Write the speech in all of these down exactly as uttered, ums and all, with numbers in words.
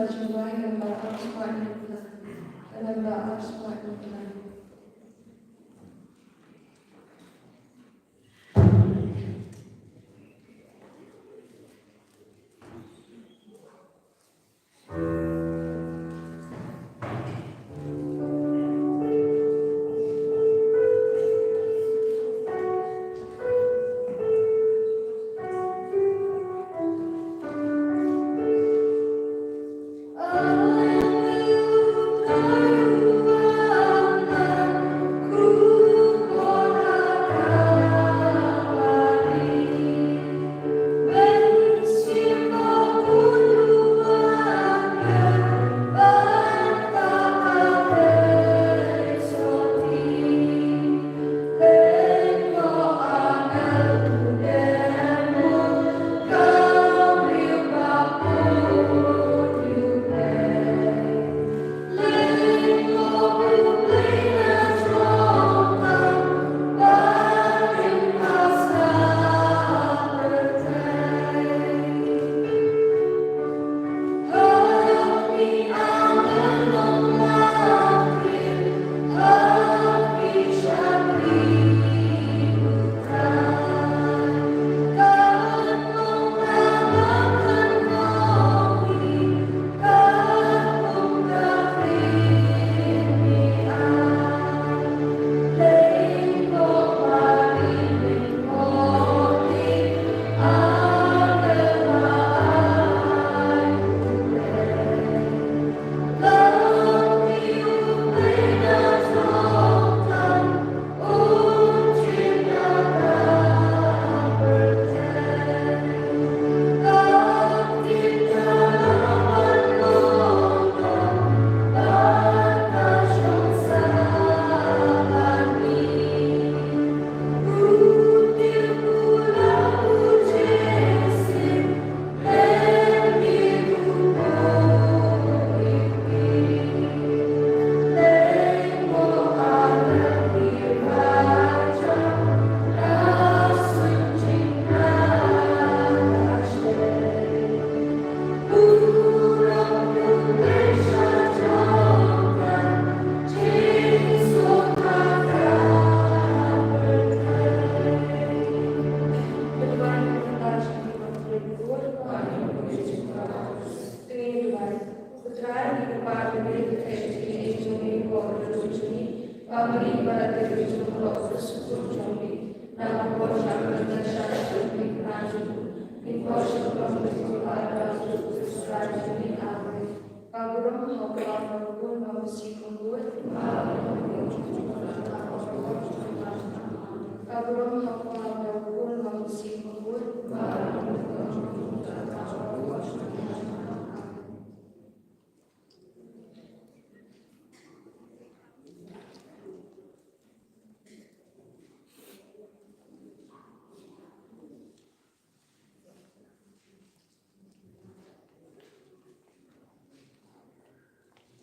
Jong U Blei, ka namba ar spah hynñiew phew lai. Ka namba ar spah hynñiew phew lai.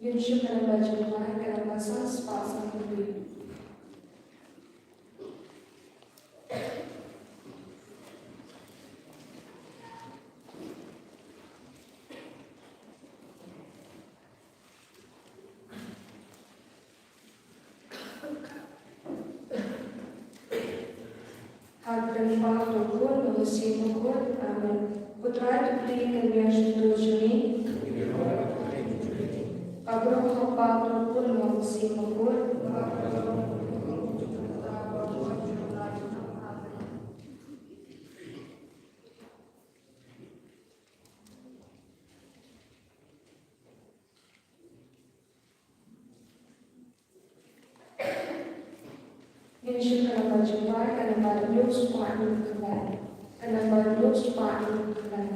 Ngin shu ka namba jong U Blei, ka namba san spah san phew hynriew. Ha ka kyrteng u Kpa, u Khun bad u Mynsiem Bakhuid. Amen. Ko Trai, to plie ïa ka ïing shyntur jong ngi. Ka burom ha u Kpa, u Khun bad u Mynsiem Bakhuid. Ngin shu ka namba jong U Blei, ka namba hynñiew spah hynñiew phew lai. Ka namba hynñiew spah hynñiew phew lai.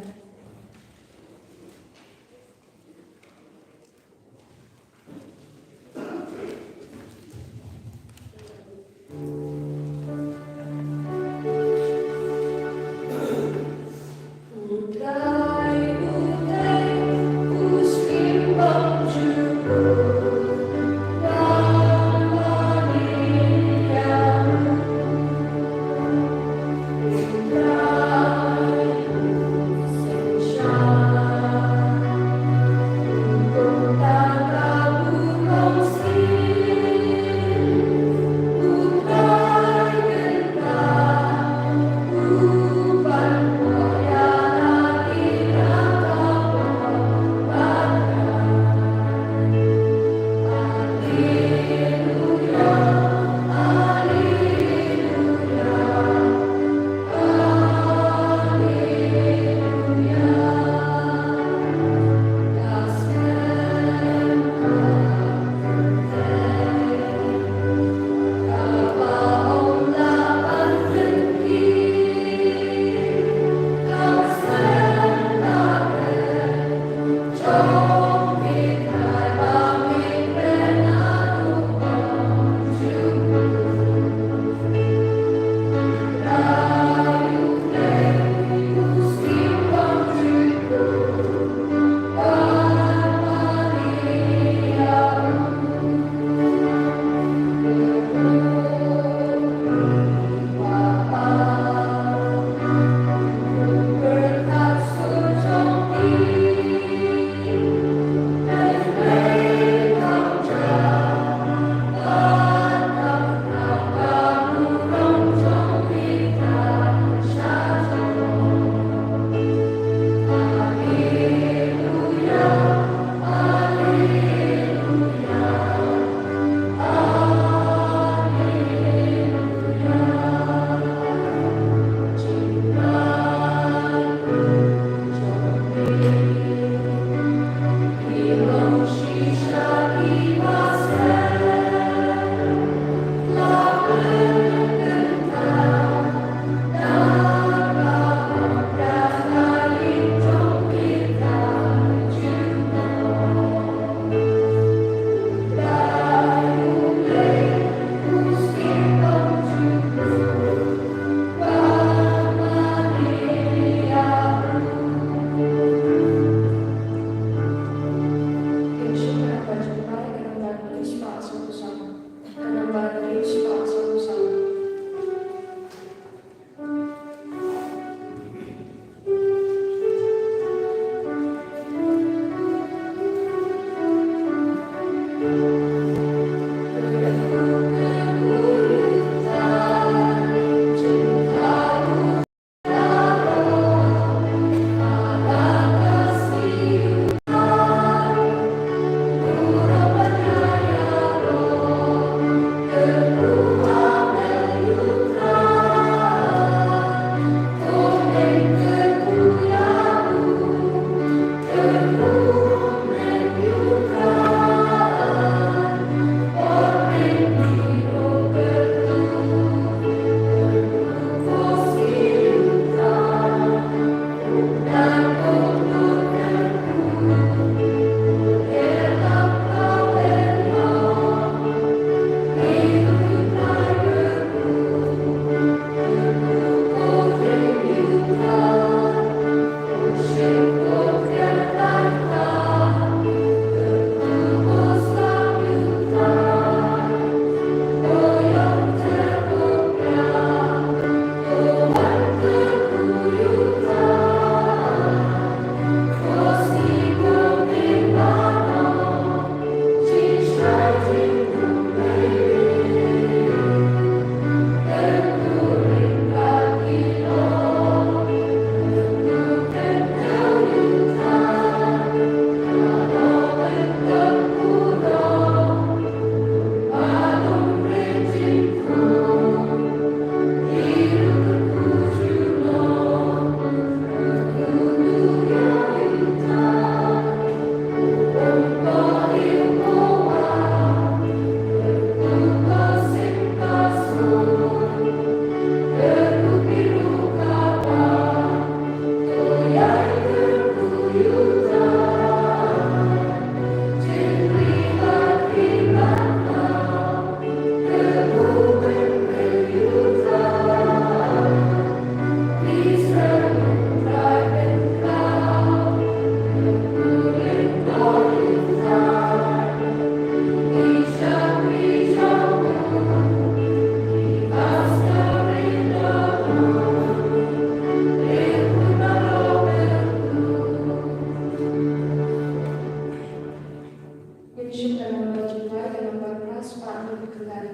Ngin shim ka nambar jingkwai, ka nambar phra spah hynriew khyndai.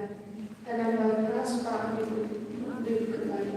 Ka nambar phra spah hynriew khyndai.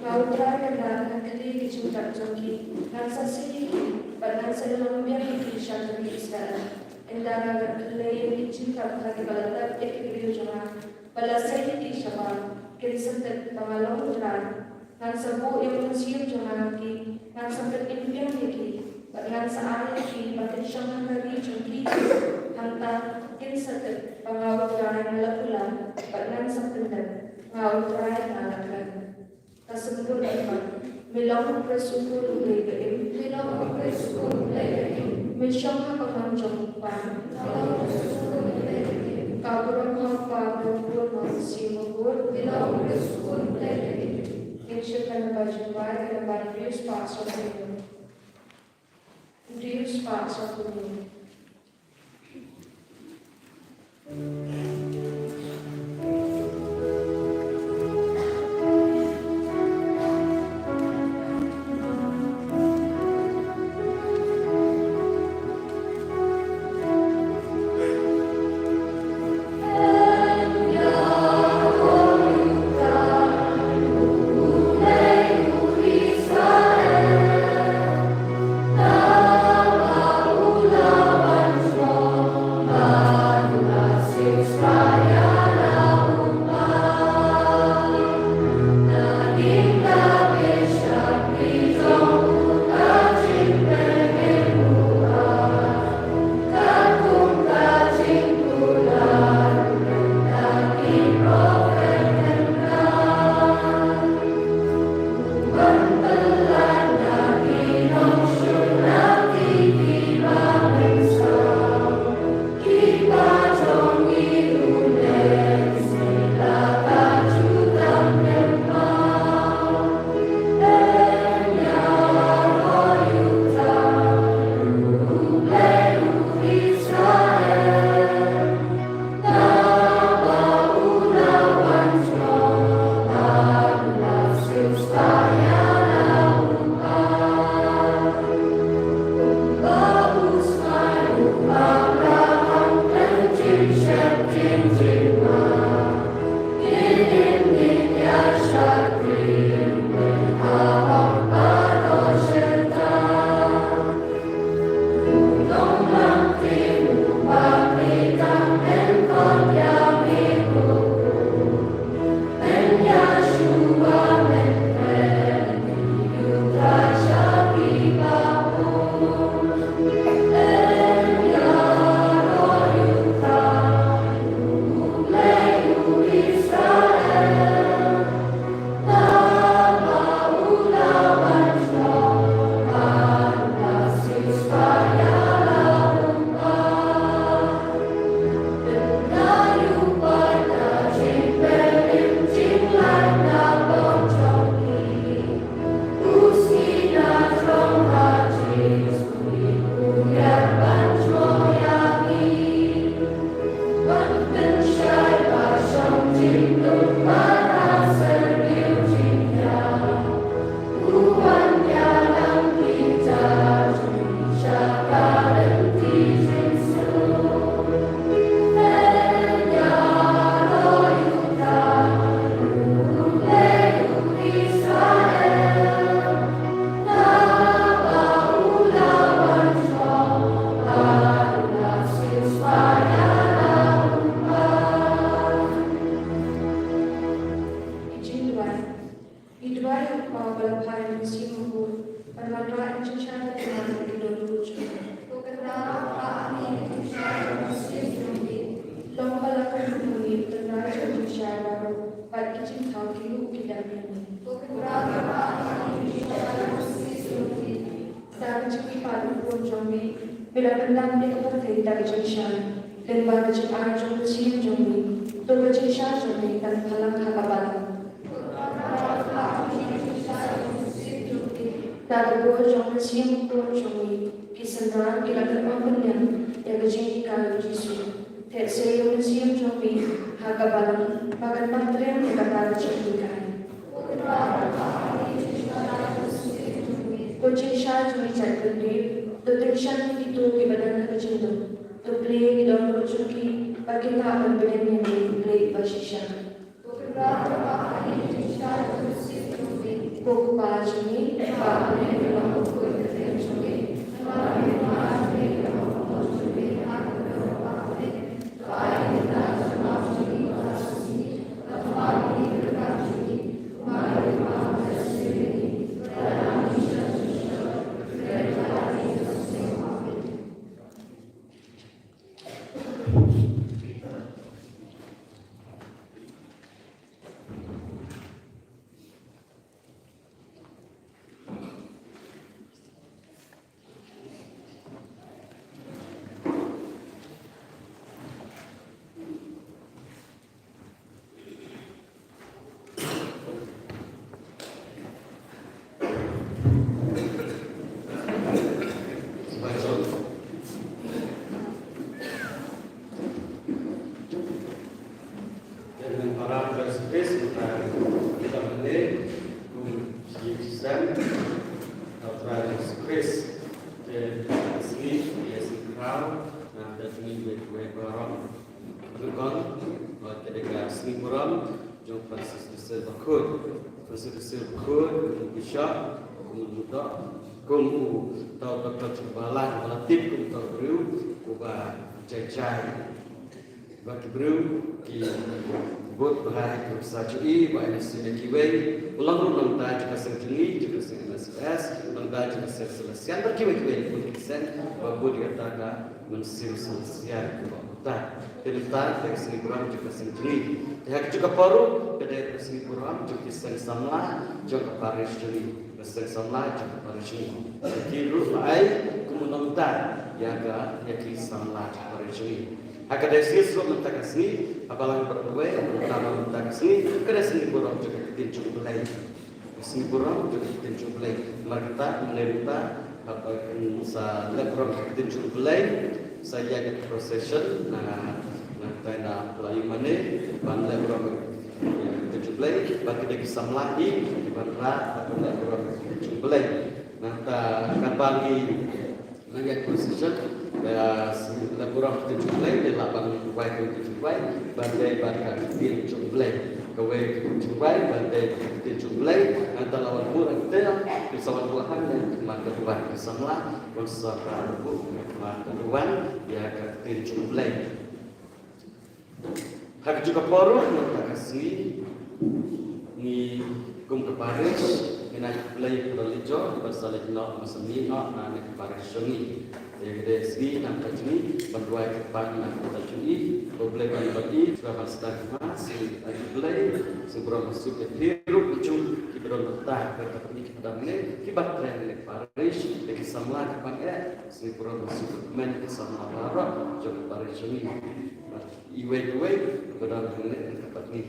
Nga U Trai ngan da ngan kylli ki jingtep jong ki, ngan sa sei ïa ki, bad ngan sa ïalong biang ïa ki sha ka ri Israel. Ynda nga khlei ïa ki jingtep ha kiba la tep ïa ki briew jong nga, bad la sei ïa ki shabar, kin sa tip ba nga long U Trai. Ngan sa buh ïa U Mynsiem jong nga ha ki, ngan sa pynim biang ïa ki, bad ngan sa ai ïa ki ba kin shong ha ka ri jong ki. Hangta kin sa tip ba nga U Trai nga la kular, bad ngan sa pyntip, nga U Trai nga la kren. Ka symboh lypa. Me long U Khrist U Khun U Blei ba im. Me long U Khrist U Khun U Blei ba im. Me shong ha ka mon jong U Kpa. Me long U Khrist U Khun U Blei ba im. Ka burom ha U Kpa, ha U Khun bad ha U Mynsiem Bakhuid. Me long U Khrist U Khun U Blei ba im. Ngin shim ka namba jingduwai, ka namba hynriew spah sawphew hynñiew. Hynriew spah sawphew hynñiew. Ki jingduwai. Ngi duwai ïa U Kpa uba la phah ïa U Mynsiem Bakhuid ban wanrah ïa ka jingshai ba thymmai ïa ki dohnud jong ngi. Ko Kynrad, wanrah hangne ïa ka jingshai ïa ki mynsiem jong ngi. Long ba la kyrkhu ïa ngi, Kynrad, ïa ka jingshai baroh, bad ki jingthaw ki ruh ki dang ïa ngi. Ko Kynrad, wanrah hangne ïa ka jingshai ïa ki mynsiem jong ngi. Da ka jingkyrpad U Khun jong me, me la pyndap ïa ka pyrthei da ka jingshai. Lyngba ka jingai jong U Mynsiem jong me, to ka jingshai jong me kan phalang ha ka balang. Da ka bor jong U Mynsiem Bakhuid jong me, ki synran ki la kynmaw pynïap ïa ka jinghikai U Jisu. Theh sei ïa U Mynsiem jong me ha ka balang ba kan pyntriem ïa kata ka jinghikai. Ko jingshai jong ngi jaitbynriew, to tyngshaiñ ïa kito kiba don ha ka jingduk, to plie ïa ki dohnud jong ki ba kin lah ban bynriew ïa ngi, U Blei bashisha. Ko Kynrad, wanrah hangne ïa ka jingshai ïa ki mynsiem jong ngi. Ko Kpa jong ngi, ba ha bneng, ïa ka long ka kyrteng jong phi. Te ngan para Jisu Khrist, ngan para kita mane, kum si Jisu, ngan para Jisu Khrist. Te sini, ya si krau, na te sini wei wei barang. Bukan, ba te dega sini buram, jong Francis de Sales Bakhuid. Francis de Sales Bakhuid, kum bishop, kum muda, kum u tau tau tau balang, balang tip, kum tau briew, uba jai jai. Ba ki briew ki bud bha ki sa jong i, ba i mynsiem ïa kiwei. U long ruh nongtei jong ka seng jong ngi, jong ka seng M S F S, nongtei jong ka seng Salesian, bad kiwei kiwei ki bud ki seng, ba bud ïa kata ka mynsiem Salesian, ba uta. Te mynta te ka sngi burom jong ka seng jong ngi. Te ha kajuh ka por ruh ka dei ka sngi burom jong ki seng samla jong ka parish jong ngi. Ka seng samla jong ka parish jong ngi. Ki ruh la ai kum u nongtei ïa ka, ïa ki samla jong ka parish jong ngi. Ha ka diocese ruh mynta ka sngi, ha balang baroh kawei, mynta, mynta ka sngi, ka dei sngi burom jong ka ktien jong U Blei. Ka sngi burom jong ka ktien jong U Blei. Namar kata, mynne mynta, haba sa leh burom jong ka ktien jong U Blei, sa ïaid ka procession, na, na kata na Pla Ïingmane, ban leh burom jong ka ktien jong U Blei, bad ki dei ki samla hi, ki ban rah, ban leh burom jong ka ktien jong U Blei. Na kata, katba ngi Nang ïa ka procession, eh, leh burom ka ktien jong U Blei, leh lah ban wai ka ktien jong U Blei, ban dei bad ka ktien jong U Blei. Kawei ka ktien jong U Blei, ban dei ka ktien jong U Blei, nangta la wan buh ha ka ktien, ki sa wan buh hangne, ki mat ka duwan, ki samla, wan sa ka buh, ki mat ka duwan, ïa ka ktien jong U Blei. Ha kajuh ka por ruh, mynta ka sngi, ngi kum ka parish, ngi ai khublei ïa U Blei jong, ba sa leit noh, ba sa mih noh, na kane ka parish jong ngi. Te ka dei sngi, nangta jong ngi, ban duwai kyrpad na ka bynta jong i, U Blei ban, ban i, shuwa ban sdang khmat, sngi ai khublei, sngi burom ban suk ïa phi ruh, ki jong, ki ba don bynta, ka bynta ki ba don ne, ki ba trei ne parish, ïa ki samla ki ban eh, sngi burom ban suk kmen ki samla baroh, jong ka parish jong ngi. Iwei pa iwei, ba don hangne, ka pat ngi.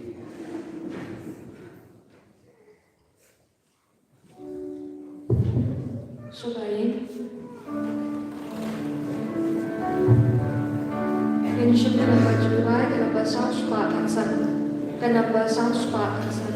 Sngewbha ïa. Ngin shim ka namba jingduwai, ka namba saw spah khatsan. Ka namba saw spah khatsan.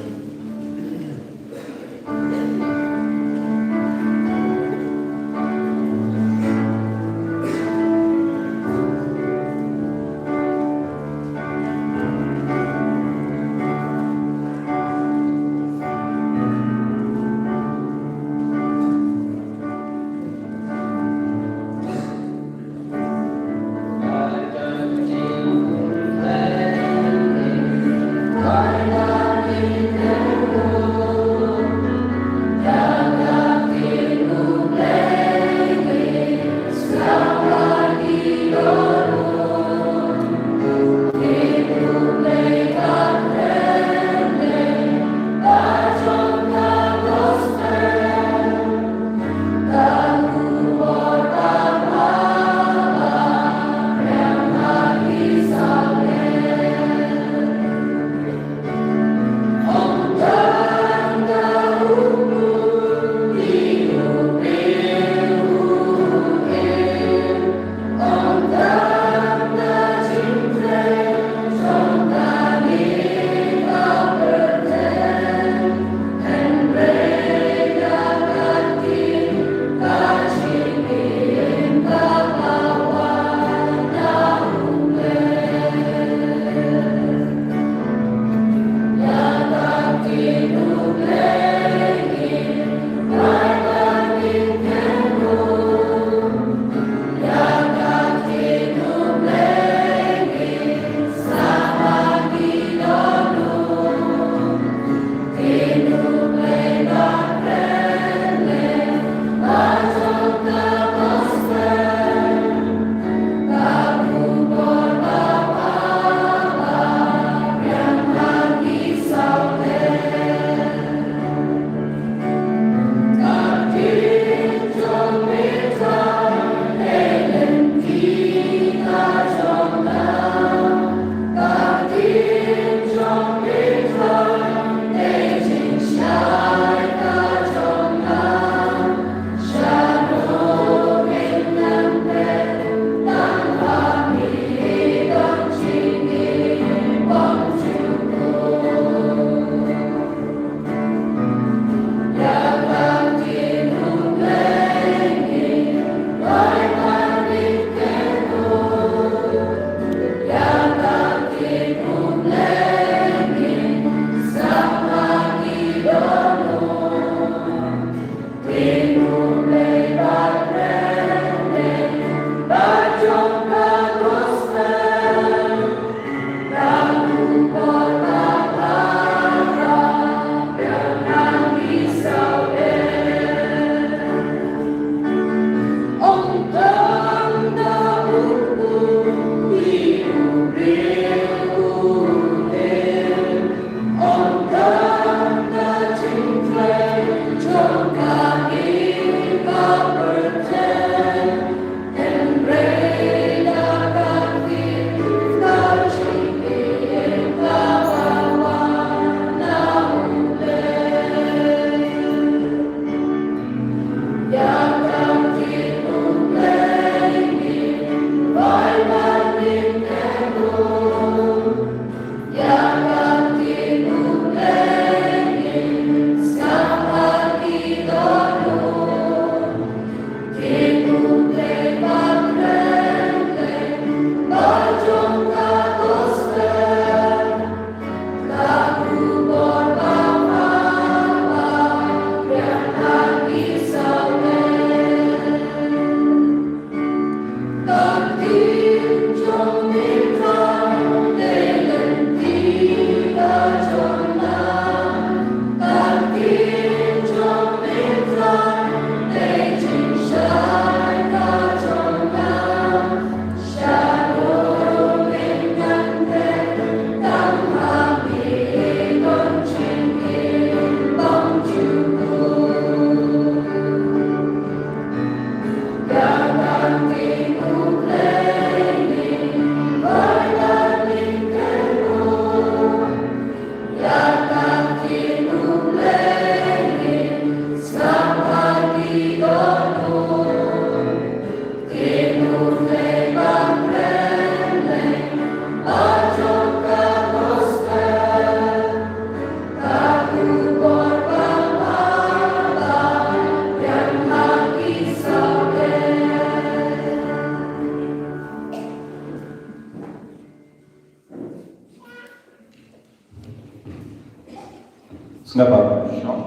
Sngap ba shong.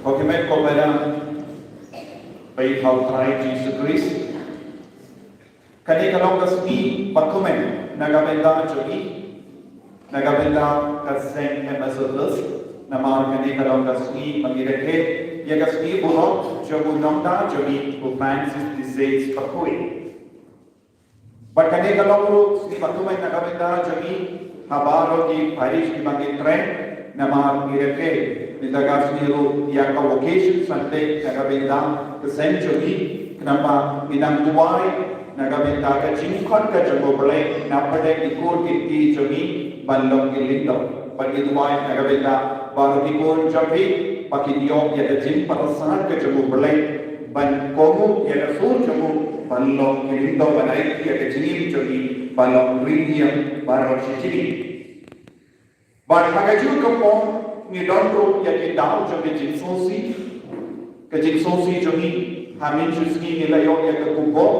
Ko kmen ko para, ba ïeit ha u Trai Jisu Khrist. Kane ka long ka sngi ba kmen na ka bynta jong ngi, na ka bynta ka Saint Elizabeth, namar kane ka long ka sngi ba ngi rakhe ïa ka sngi burom jong u nongda jong ngi u Francis the Sixth bakhuid. Bad kane ka long ruh sngi ba kmen na ka bynta jong ngi ha baroh ki parish kiba ngi trei, namar ngi rakhe mynta ka sngi ruh ïa ka Vocation Sunday na ka bynta ka seng jong ngi, khnang ba ngin nang duwai na ka bynta ka jingkhot ka jong U Blei na pdeng ki kur ki kti jong ngi ban long ki lyngdoh. Bad ngi duwai na ka bynta baroh ki khun jong phi ba kin ïoh ïa ka jingpyrsad ka jong U Blei, ban kohnguh ïa ka sur jong u, ban long ki lyngdoh, ban ai ïa ka jingim jong ngi ban long ri ngiem baroh shi jingim. Bad ha kajuh ka por ngi don ruh ïa ki daw jong ka jingsngewsih. Ka jingsngewsih jong ngi, ha mynta ka sngi ngi la ïoh ïa ka khubor,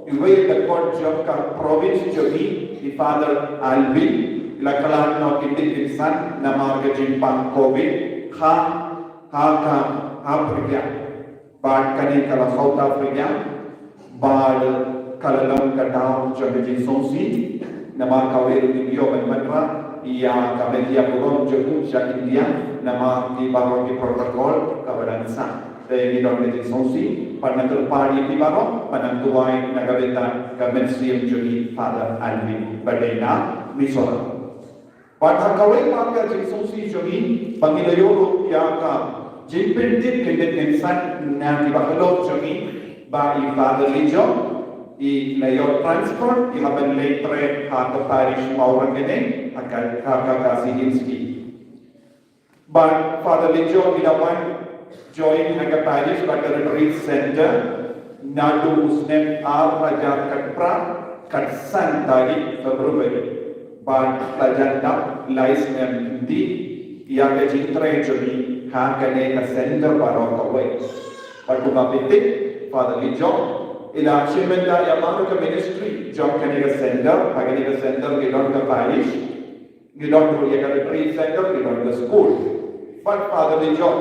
iwei na ki kot jong ka province jong ngi, i Father Alvin, i la khlad noh khyndiat khynsan namar ka jingpang covid ha, ha ka, ha Africa. Bad kane ka la South Africa, bad ka la long ka daw jong ka jingsngewsih, namar kawei ruh ngim ïoh ban wanrah ïa ka ban ïa burom jong u sha India, namar ki baroh ki protocol kaba dang sah. Te ngi don ka jingsngewsih, bad nga kyrpad ïa phi baroh ban nang duwai na ka bynta ka mynsiem jong i Father Alvin ba dei na Mizoram. Bad ha kawei pat ka jingsngewsih jong ngi, ba ngi la ïoh ruh ïa ka jingpyntip khyndiat khynsan na ki bahalor jong ngi, ba i Father Lijong i la ïoh transfer, i la ban leit trei ha ka parish Mawryngkneng, ha ka, ha ka Khasi Hills. Bad Father Lijong i la wan join ha ka parish bad ka retreat center naduh u snem ar hajar khatphra, khatsan tarik February. Bad la jan dap lai snem, ngi ïa ka jingtrei jong ngi ha kane ka center baroh kawei. Bad kumba phi tip, Father Lijong i la shim bynta ïa baroh ka ministry jong kane ka center, ha kane ka center ki don ka parish, ngi don ruh ïa ka retreat center, ngi don ka school. Bad Father Lijong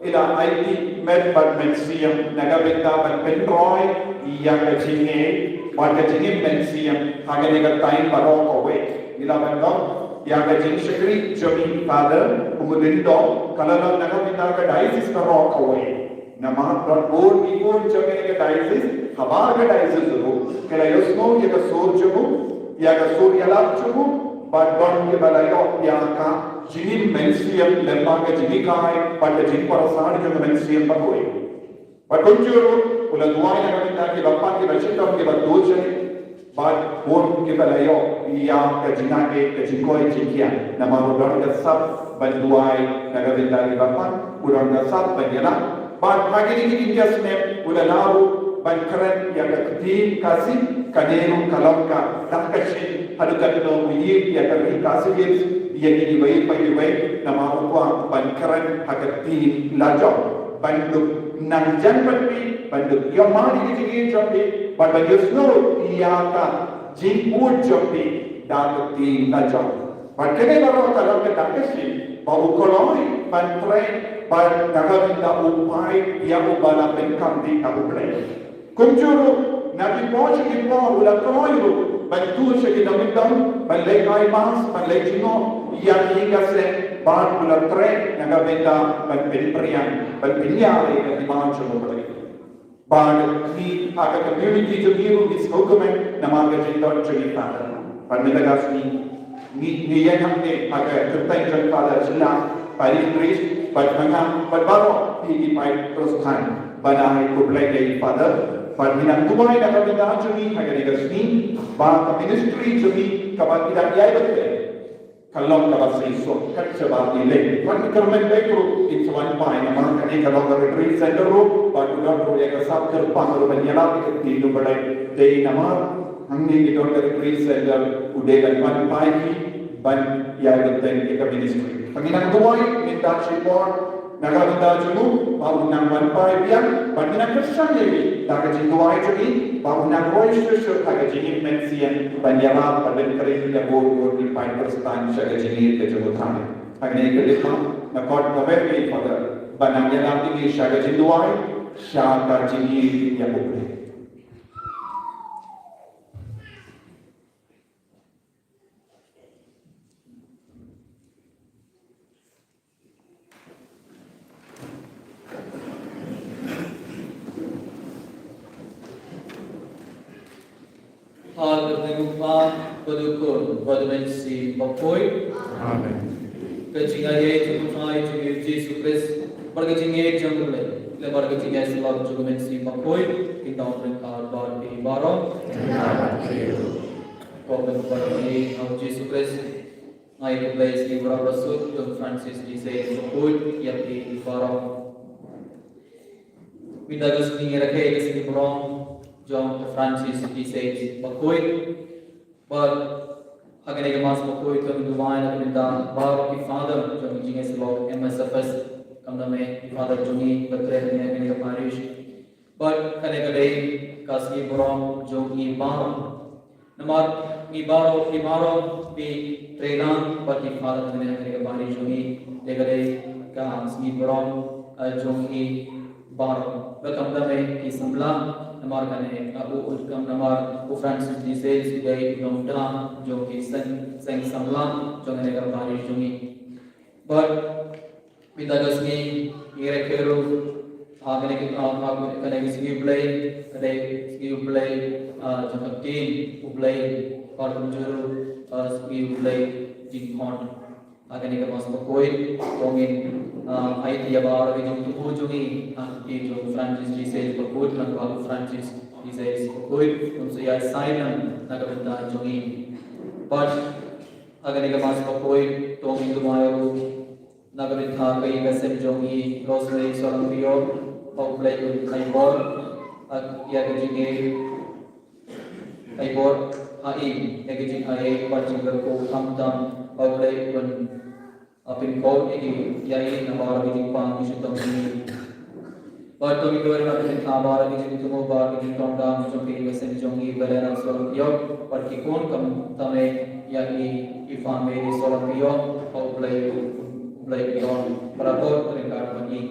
i la aiti met bad mynsiem na ka bynta ban pynroi ïa ka jingngeit bad ka jingim mynsiem ha kane ka time baroh kawei. I la ban long ïa ka jingshakri jong i Father kum u lyngdoh, ka la long na ka bynta ka diocese baroh kawei. Namar don bun ki khun jong kane ka diocese, habar ka diocese ruh ki la ïohsngew ïa ka sur jong u, ïa ka sur ïalap jong u, bad don kiba la ïoh ïa ka jingim mynsiem lyngba ka jinghikai bad ka jingpyrshah jong ka mynsiem bakhuid. Bad kumjuh ruh u la duwai na ka bynta kiba pang, kiba shitom, kiba duh jingeh, bad bun kiba la ïoh ïa ka jingngeit, ka jingkoit jingkhiah. Namar u don ka sap ban duwai na ka bynta kiba pang, u don ka sap ban ïalap. Bad ha kine ki ïing ki sem u la lah ruh ban kren ïa ka ktien Khasi, kane ruh ka long ka dak ka shin haduh katno u ïeit ïa ka ri Khasi Hills, ïa kiwei pa kiwei, namar u kwah ban kren ha ka ktien la jong, ban dup nang jan bad phi, ban dup ïoh mad ïa ka jingim jong phi, bad ban ïohsngew ïa ka jingud jong phi da ka ktien la jong. Bad kane baroh ka long ka dak ka shin ba u kloi ban trei bad na ka bynta u peit ïa uba la pyndonkam da U Blei. Kumjuh ruh na ki por sha ki por u la kloi ruh ban tur sha ki nongkyndong, ban leit ai mass, ban leit jngoh ïa ki ïing ki sem, bad u la trei na ka bynta ban pynpriang, ban pynïar ïa ka hima jong U Blei. Bad ngi ha ka community jong ngi ruh ngi sngewkmen namar ka jingdon jong i Father. Bad mynta ka sngi ngi, ngi ïeng hangne ha ka kyrteng jong Father Jylla, Parish Priest, bad ma nga, bad baroh phi ki paid Khristan, ban ai khublei ïa i Father. Bad ngi nang duwai na ka bynta jong ngi ha kane ka sngi, ba ka ministry jong ngi kaba ngi dang ïai bteng, ka long kaba seisoh kat shaba ngi leit. Wat ngi kyrmen beit ruh, ngin sa wan phai namar kane ka long ka retreat center ruh, bad u don ruh ïa ka sap kyrpang ruh ban ïalap ïa ka ktien U Blei. Dei namar hangne ngi don ka retreat center, u dei ban wan phai hi ban ïai bteng ïa ka ministry. Ngi nang duwai mynta shipor na ka bynta jong u, ba un nang wan phai biang, bad ngi nang kyrshan ïa u da ka jingduwai jong ngi, ba un nang roi shuh shuh ha ka jingim mynsiem ban ïarap bad ban kren ïa bun bun ki paid Khristan sha ka jingïeit ka jong U Trai. Hangne ka leit ma nga khot kawei ka Father ban nang ïarap ïa ngi sha ka jingduwai, sha ka jingïeit ïa U Blei. Ha ka kyrteng U Kpa, bad U Khun, bad U Mynsiem Bakhuid. Amen. Ka jingaiei jong U Trai jong ngi U Jisu Khrist, bad ka jingïeit jong U Blei, lem bad ka jingïasyllok jong U Mynsiem Bakhuid, kin don ryngkat bad phi baroh. Ko Mynsiem Bakhuid, U Jisu Khrist. Nga ai khublei sngi burom basuk jong Francis Xavier Bakhuid ïa phi baroh. Mynta ka sngi ngi rakhe ïa ka sngi burom jong Francis Xavier Bakhuid. Bad ha kane ka Mass Bakhuid to ngin duwai na ka bynta baroh ki Father jong ka jingïasyllok M S F S, khamtam eh ki Father jong ngi ba trei ha kane ka parish. Bad kane ka dei ka sngi burom jong ngi baroh. Namar ngi baroh, ngi baroh phi trei lang bad ki Father ha kane ka parish jong ngi. Te ka dei ka sngi burom, eh, jong ngi baroh. Bad khamtam eh ki samla, namar kane, eh, u, u, kham namar u Francis de Sales u dei u nongda jong ki seng, seng samla jong kane ka parish jong ngi. Bad mynta ka sngi ngi rakhe ruh ha kane ka, ha kane ka sngi U Blei, ka dei sngi U Blei, ah, jong ka ktien U Blei, bad kumjuh ruh, ah, sngi U Blei jingkhot. Ha kane ka Mass Bakhuid to ngin, ah, aiti ïa baroh ki jingthmu jong ngi ha ka ktien jong Francis de Sales Bakhuid, nangta ba u Francis de Sales Bakhuid un sa ïai sai lang na ka bynta jong ngi. Bad ha kane ka Mass Bakhuid to ngin duwai ruh na ka bynta ka ïing ka sem jong i Rosemary Solang Pio, ba U Blei un ai bor, ha, ïa ka jingïeit, ai bor ha i ïa ka jingaiei bad jingkyrkhu khamtam, ba U Blei un, ah, pynkhuid ïa i na baroh ki jingpang ki shitom jong i. Bad to ngin duwai ruh na ka bynta baroh ki jingthmu bad ki jingdonkam jong ka ïing ka sem jong i Belena Solang Pio, bad ki khun khamtam eh ïa i, i family Solang Pio, ba U Blei, U Blei un don barabor ryngkat bad i.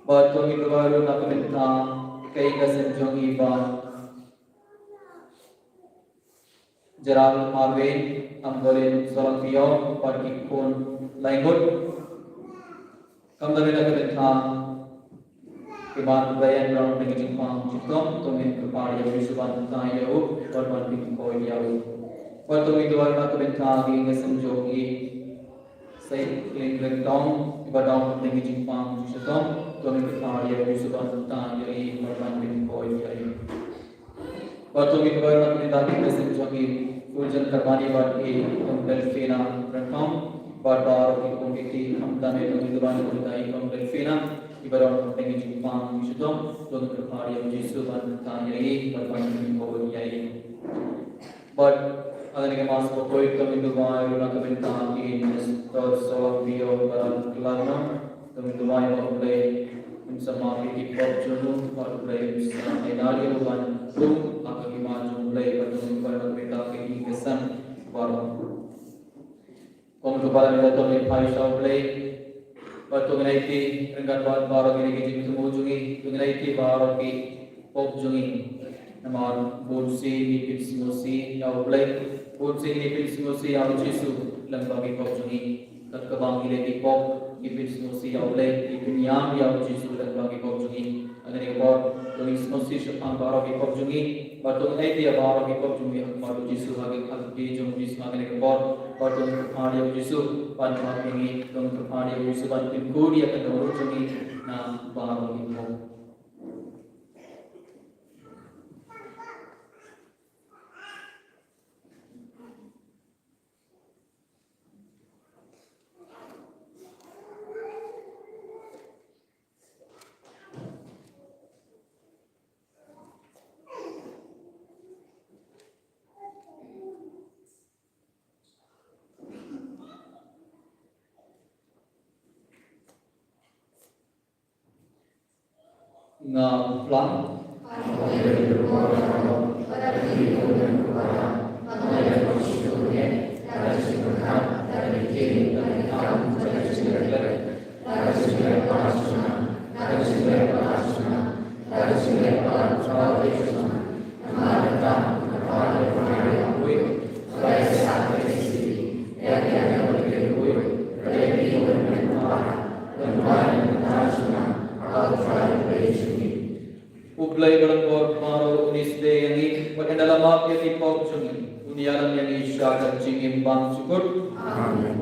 Bad to ngin duwai ruh na ka bynta ka ïing ka sem jong i Bah Gerald Marvin, Amgolin Solang Pio, bad ki khun laingut. Khamtam eh na ka bynta i Bah Brian Brown, na ka jingpang jingthmu, to ngin kyrpad ïa u, shu ban tang ïa u, bad ban pynkhuid ïa u. Bad to ngin duwai na ka bynta ki ïing ki sem jong i Saint Kling Rengtong, iba don hapdeng ki jingpang jingshitom. To ngin kyrpad ïa u Jisu ban pyntan ïa i bad ban pynkoit ïa i. Bad to ngin duwai na ka bynta ki ïing ki sem jong i Fuljan Karbani bad i Kong Delfina Rengtong, bad baroh ki committee, khamtam ïa to ngin duwai na ka bynta i Kong Delfina, iba don hapdeng ki jingpang jingshitom. To ngin kyrpad ïa u Jisu ban pyntan ïa i bad ban pynkoit ïa i. Bad ha kane ka Mass bakhuid to ngin duwai ruh na ka bynta i Mister Soang Bio Baran Klarna. To ngin duwai ba U Blei un sa map ïa ki pop jong u, bad U Blei un sa ai nadien ïa u ban rung ha ka hima jong U Blei. Bad to ngin duwai na ka bynta ki ïing ki sem baroh. Kum u Kpa, to ngin phai sha U Blei. Bad to ngin aiti ryngkat bad baroh kine ki jingthmu jong ngi, to ngin aiti baroh ki pop jong ngi. Namar bun sien ngi pynsngewsih ïa U Blei, bun sien ngi pynsngewsih ïa U Jisu lyngba ki pop jong ngi. Kat kaba ngi leh ki pop, ngi pynsngewsih ïa U Blei, ngi pynïam ïa U Jisu lyngba ki pop jong ngi. Ha kane ka por to ngin sngewsih shaphang baroh ki pop jong ngi, bad to ngin aiti ïa baroh ki pop jong ngi ha khmat U Jisu, ha ka kti jong U Jisu ha kane ka por. Bad to ngin kyrpad ïa U Jisu ban map ïa ngi, to ngin kyrpad ïa U Jisu ban pynkhuid ïa ka dohnud jong ngi na baroh ki pop. Nga plan. U Blei ba long bor baroh un ïa sdei ïa ngi, bad ynda la map ïa ki pop jong ngi, un ïalam ïa ngi sha ka jingim bymjukut. Amen.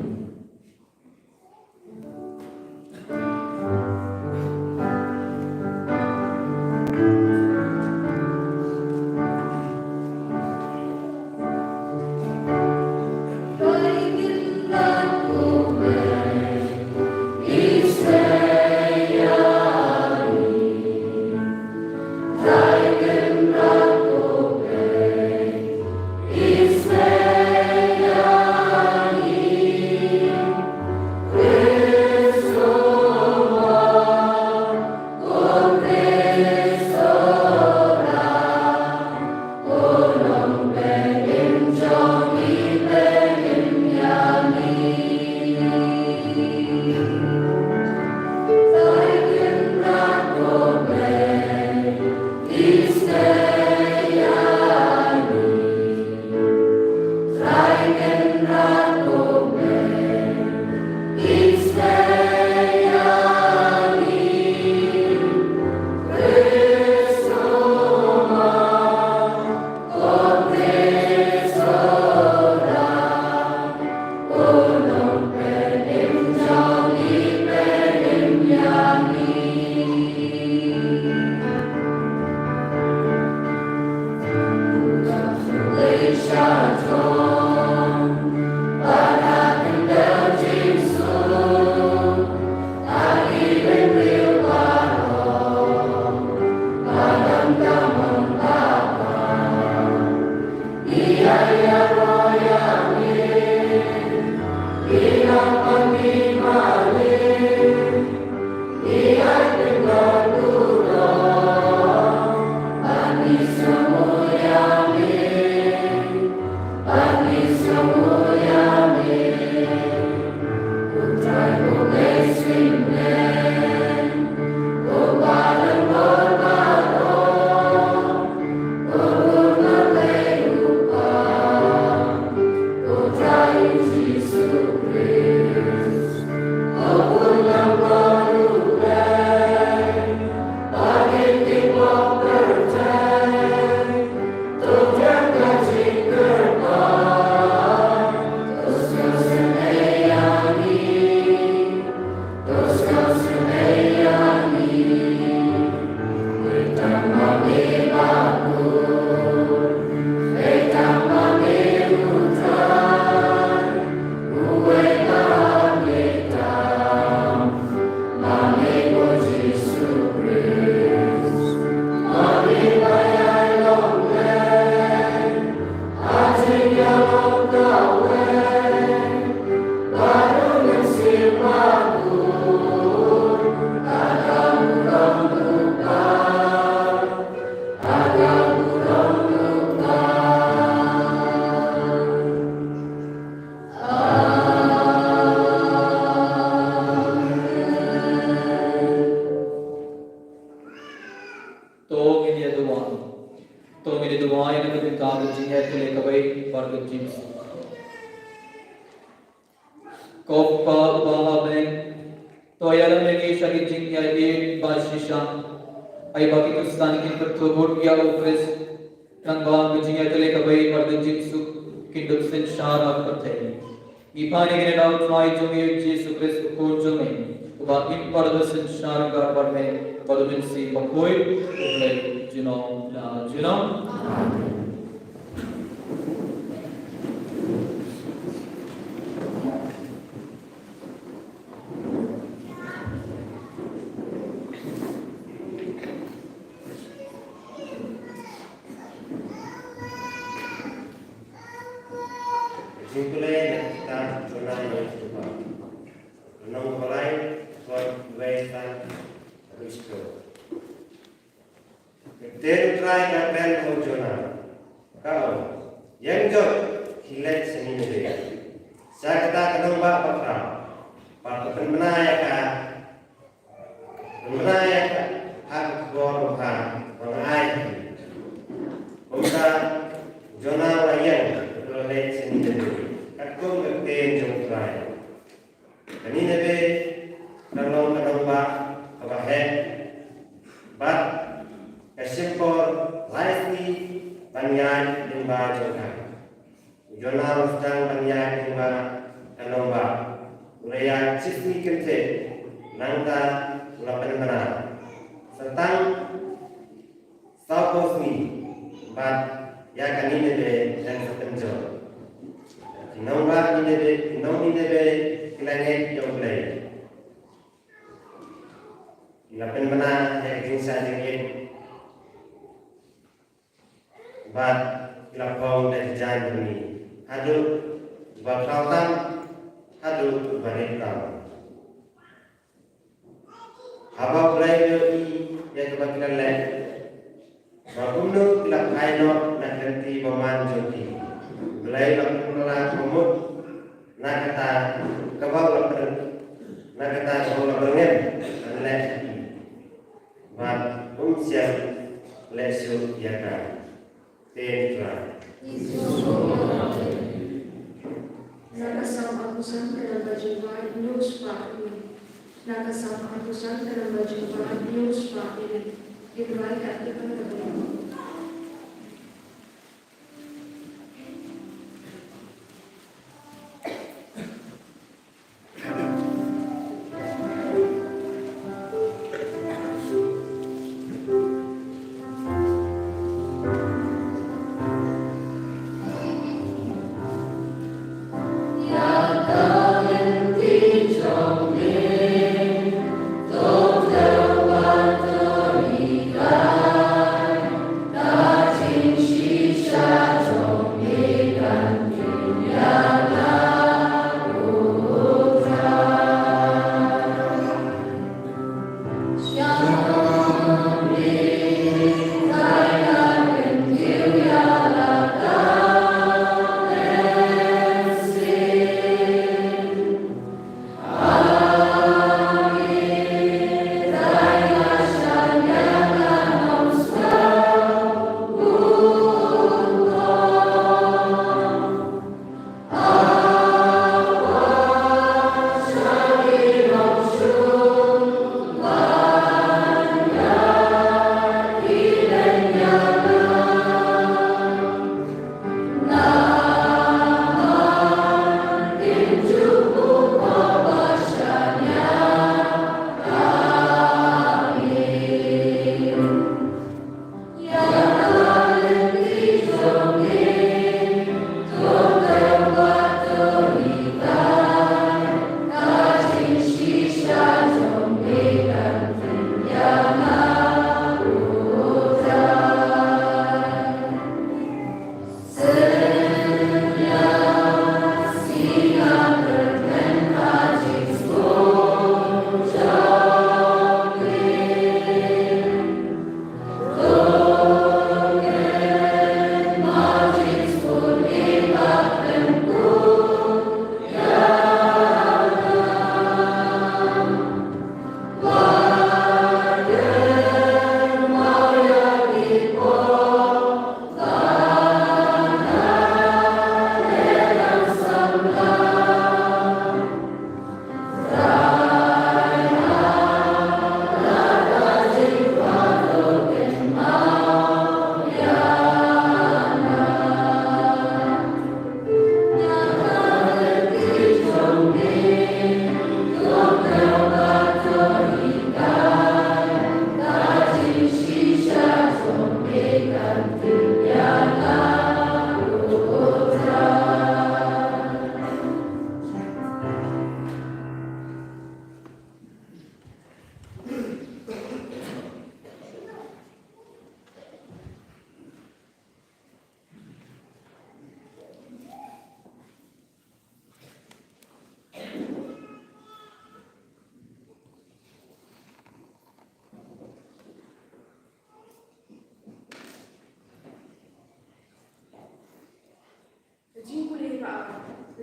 Ko Kpa uba ha bneng, to ïalam ïa ngi sha ki jingïaieit ba shisha. Ai ba kito san kin pynthubud ïa U Khrist, khnang ba ka jingïatylli kaba ïeit bad ka jingsuk kin dup synshar ha ka pyrthei. Ngi pan ïa kane da U Trai jong ngi U Jisu Khrist U Khun jong ngi, uba im bad uba synshar ryngkat bad me, bad U Mynsiem Bakhuid, U Blei junom la junom. Amen. Jingpule na kitab Jonah ïa u Jubab. Lynnong ba lai, dkhot wei san haduh shiphew. Ka ktien U Trai ka kren ha u Jonah, ka ong, ïeng jot, khie leit sha Nineveh, sha kata ka nongbah bakhraw, bad to pynbna ïa ka, pynbna ïa ka ha ka khubor babha ba nga ai ha ki. Kumta u Jonah u la ïeng bad u la leit sha Nineveh, katkum ka ktien jong U Trai. Ka Nineveh ka long ka nongbah kaba heh, bad ka shim por lai sngi ban ïaid lyngba jong ka. U Jonah u la sdang ban ïaid lyngba ka nongbah. U la ïaid shi sngi kynthih, nangta u la pynbna. Sa tang sawphew sngi bad ïa ka Nineveh dang sa pynjot. Ki nongbah Nineveh, ki nong Nineveh ki la ngeit ïa U Blei. Ki la pynbna ïa ka jingshah jingit bad ki la phong da ki jaiñ byrni, haduh uba khraw tam haduh uba rit tam. Haba U Blei u ïohi ïa kaba ki la leh, ba kumno ki la phai noh na ka lynti bymman jong ki, U Blei u la pynkylla ka mut na kata kaba u la pyn-, na kata kaba u la byrngem ban leh ïa ki, bad um shym leh shuh ïa ka. Te Trai. Na ka Sam arphew san ka lynnong ba jong ka hynñiew spah hynñiew. Na ka Sam arphew san ka lynnong ba jong ka hynñiew spah hynñiew. Ki dwai ka ktien ka ba.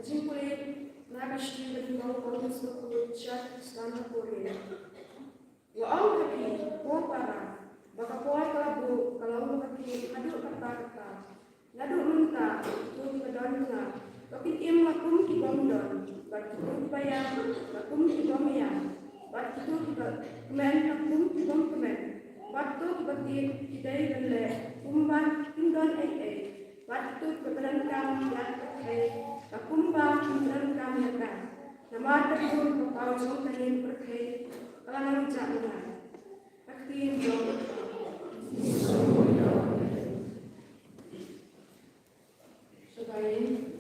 Jingpule na ka shithi ka jong u Paulus sha ki Khristan ha Korinth. Nga ong ha phi, ko para, ba ka por ka la buh, ka long ba ka khie haduh katta katta. Naduh mynta, kito kiba don jingngeit, to kin im la kum ki bym don, bad kito kiba ïap, la kum ki bym ïap, bad kito kiba kmen, la kum ki bym kmen, bad to kiba tied, ki dei ban leh kumba kim don ei ei, bad kito kiba pyndonkam ïa ka pyrthei, la kumba kim pyndonkam ïa ka. Namar ka dur ka paw jong kane ka pyrthei ka la nang jah bynai. Ka ktien jong u Trai. Sha ba ïeng.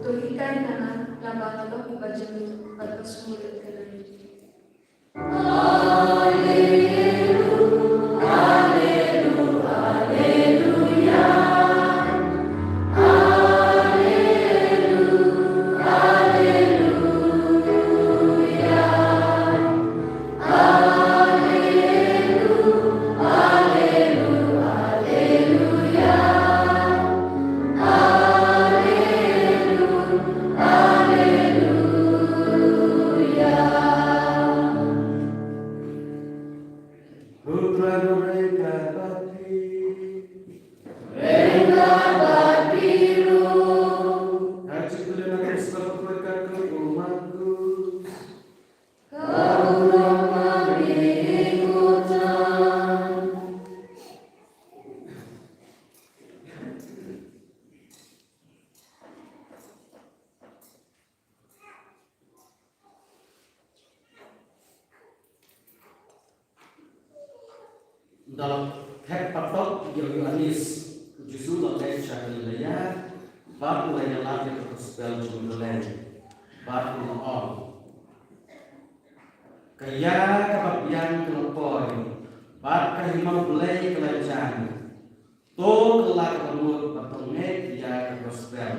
To hikai nangne, lada ki don kiba jemnud bad ba sngewrit, ka dei. Haleluya. U Trai u reng bad phi. Reng bad phi ruh. Ka jingpule na ka Gospel bakhuid katkum u Markus. Ka burom ma ngi, ko Trai. Ynda la thep patok ïa u Ïoannis, u Jisu u la leit sha Galilea, bad u la ïalap ïa ka Gospel jong U Blei, bad u la ong: Ka ïa kaba biang ka la poi, bad ka hima U Blei ka la jan. To kylla kaba mut bad to ngeit ïa ka Gospel.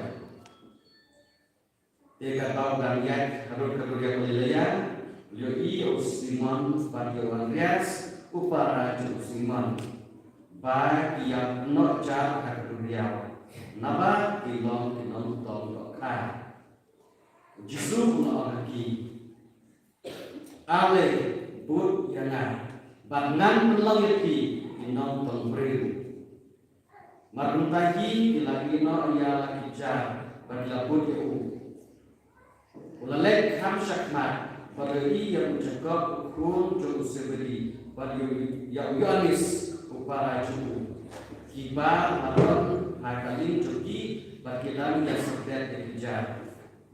Te katba u dang ïaid harud ka duriaw Galilea, u la ïohi ïa u Simon bad ïa u Andrias, u para jong u Simon, ba ki ïakynnoh jar ha ka duriaw, naba ki long ki nongtong dohkha. U Jisu u la ong ha ki: Ale bud ïa nga, bad ngan pynlong ïa phi ki nongtong briew. Mar kumta hi ki la ïehnoh ïa la ki jar bad ki la bud ïa u. U la leit kham shakhmat, bad u la ïohi ïa u Jakob u khun jong u Sebedi, bad ïa u, ïa u Ïoannis u para jong u, kiba la don ha ka lieng jong ki, bad ki dang ïasyrbet ïa ki jar.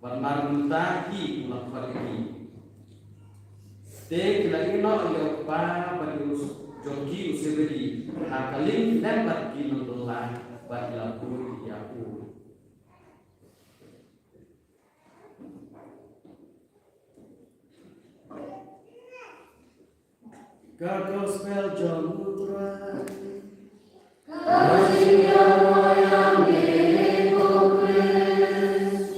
Bad mar kumta hi u la khot ïa ki. Te ki la ïehnoh ïa u kpa bad ïa u s-, jong ki u Sebedi ha ka lieng lem bad ki nongbylla, bad ki la bud ïa u. Ka Gospel jong U Trai. Ka jingïaroh ïa me ko Khrist.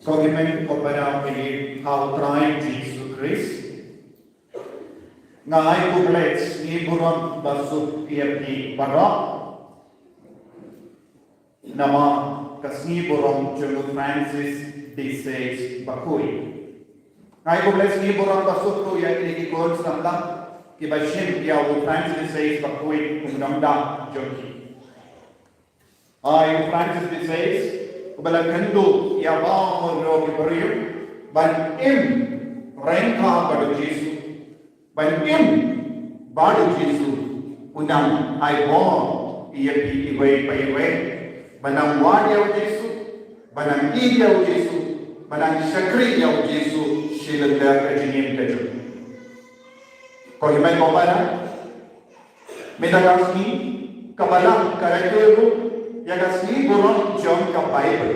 Ko hynmen ko para, ha U Trai Jisu Khrist. Nga ai khublei, sngi burom basuk ïa phi baroh. Namar ka sngi burom jong u Francis de Sales bakhuid. Nga ai khublei sngi burom basuk ruh ïa kine ki khun samla kiba shim ïa u Francis de Sales bakhuid kum u nongda jong ki. Ai Francis de Sales, uba la kynduh ïa baroh ki briew ban im ryngkat bad u Jisu, ban im bad u Jisu, u nang ai bor ïa phi iwei pa iwei, ban nang wad ïa u Jisu, ban nang ïeit ïa u Jisu, ban nang shakri ïa u Jisu shi lynter ka jingim ka jong u. Ko hynmen ko para, mynta ka sngi kaba lang ka rakhe ruh ïa ka sngi burom jong ka Baibl.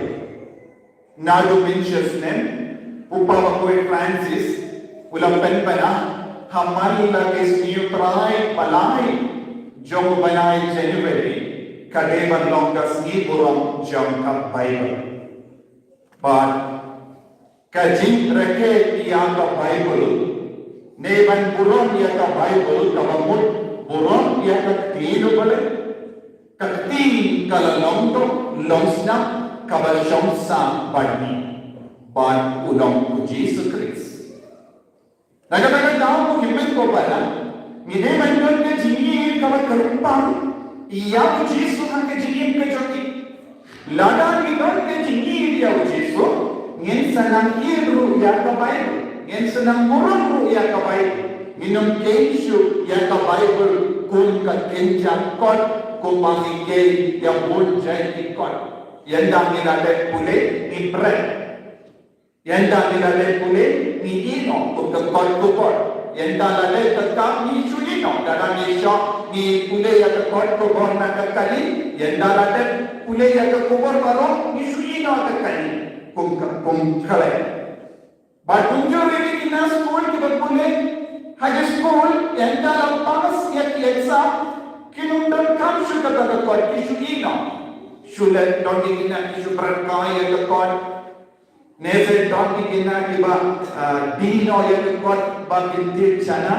Naduh mynshwa snem u Papa Pope Francis u la pynbna ha man la ki sngi U Trai ba lai jong u bnai January ka dei ban long ka sngi burom jong ka Baibl. Bad ka jingrakhe ïa ka Baibl ne ban burom ïa ka Baibl kaba mut burom ïa ka ktien U Blei. Ka ktien ka la long to long snem kaba shong sah bad ngi bad u long u Jisu Khrist. Na kata ka daw ko hynmen ko para, ngi dei ban don ka jingïeit kaba kyrpang ïa u Jisu ha ka jingim ka jong ngi. Lada ngi don ka jingïeit ïa u Jisu, ngin sa nang ïeit ruh ïa ka Baibl, ngin sa nang burom ruh ïa ka Baibl. Ngin ym kynjoh ïa ka Baibl kum ka kynja kot kumba ngi kynjoh ïa bun jait ki kot. Ynda ngi la dep pule ngi bret. Ynda ngi la dep pule ngi ïehnoh kum ka kot khubor. Ynda la dep ka kam ngi shu ïehnoh, lada ngi shah ngi pule ïa ka kot khubor na ka kali. Ynda la dep pule ïa ka khubor baroh ngi shu ïehnoh ka kali. Kum ka kum khalai. Bad kumjuh ruh ïa kine ki skul kiba pule ha ki skul, ynda la pass ïa ki exam kin ym donkam shuh kata ka kot, ki shu ïehnoh. Shu leh don ki kine ki shu bret kai ïa ka kot. Ne se don ki kine kiba, ah, die noh ïa ka kot ba kin tip shana.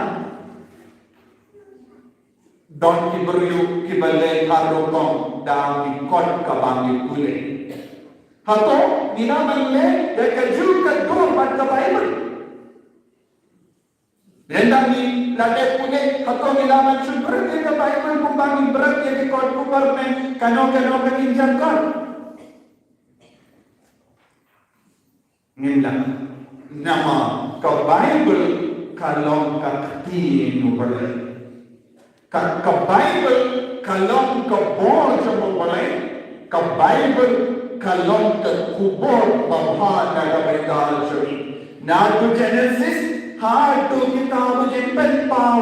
Don ki briew kiba leh ha rukom da ki kot kaba ngi pule. Hato ngi lah ban leh ïa kajuh ka dur bad ka Baibl? Ynda ngi la dep pule, hato ngi lah ban shu bret ïa ka Baibl kumba ngi bret ïa ki kot khubor ne kano kano ka kynja kot? Ngim lah. Namar ka Baibl ka long ka ktien U Blei. Ka, ka Baibl ka long ka bor jong U Blei. Ka Baibl ka long ka khubor babha na ka bynta jong ngi. Naduh Genesis haduh kitab u Jingpynpaw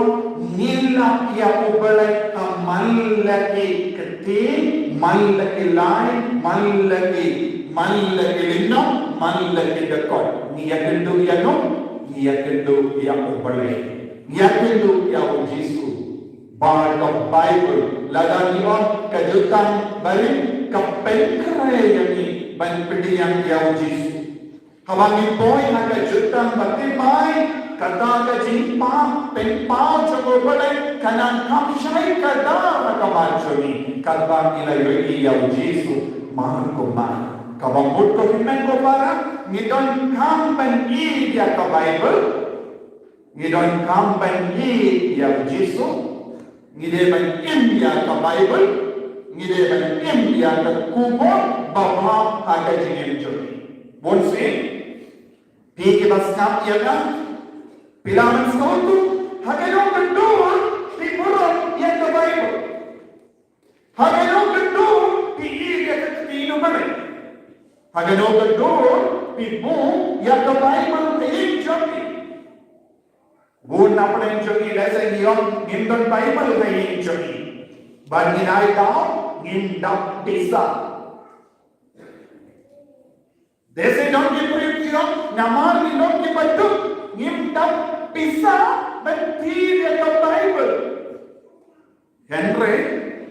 ngi lap ïa U Blei ha man la ki ktien, man la ki lai, man la ki Man la ki lynnong, man la ki dkhot. Ngi ïakynduh ïa no, ngi ïakynduh ïa U Blei. Ngi ïakynduh ïa U Jisu. Bad ka Baibl, lada ngi ong ka jutang barim, ka pynkhreh ïa ngi ban pdiang ïa U Jisu. Haba ngi poi ha ka jutang ba thymmai, kata ka jingpang, pynpaw jong U Blei, ka nang kham shai ka da ha ka mat jong ngi, katba ngi la ïohi ïa U Jisu, mar kum mar. Kaba mut ko hynmen ko para, ngi donkam ban ïeit ïa ka Baibl, ngi donkam ban ïeit ïa U Jisu, ngi dei ban im ïa ka Baibl, ngi dei ban im ïa ka khubor babha ha ka jingim jong ngi. Bun sien, phi kiba sngap ïa nga, phi lah ban sngewthuh, ha kano ka dur phi burom ïa ka Baibl. Ha kano ka dur phi ïeit ïa ka ktien U Blei. Ha kano ka dur phi burom ïa ka Baibl ha ïing jong phi. Bun na pdeng jong ngi lehse ngi ong ngim don Baibl ha ïing jong ngi. Bad ngin ai daw ngin dap pisa. Lehse don ki briew ki ong namar ngi long kiba duk ngim dap pisa ban thied ïa ka Baibl. Hynrei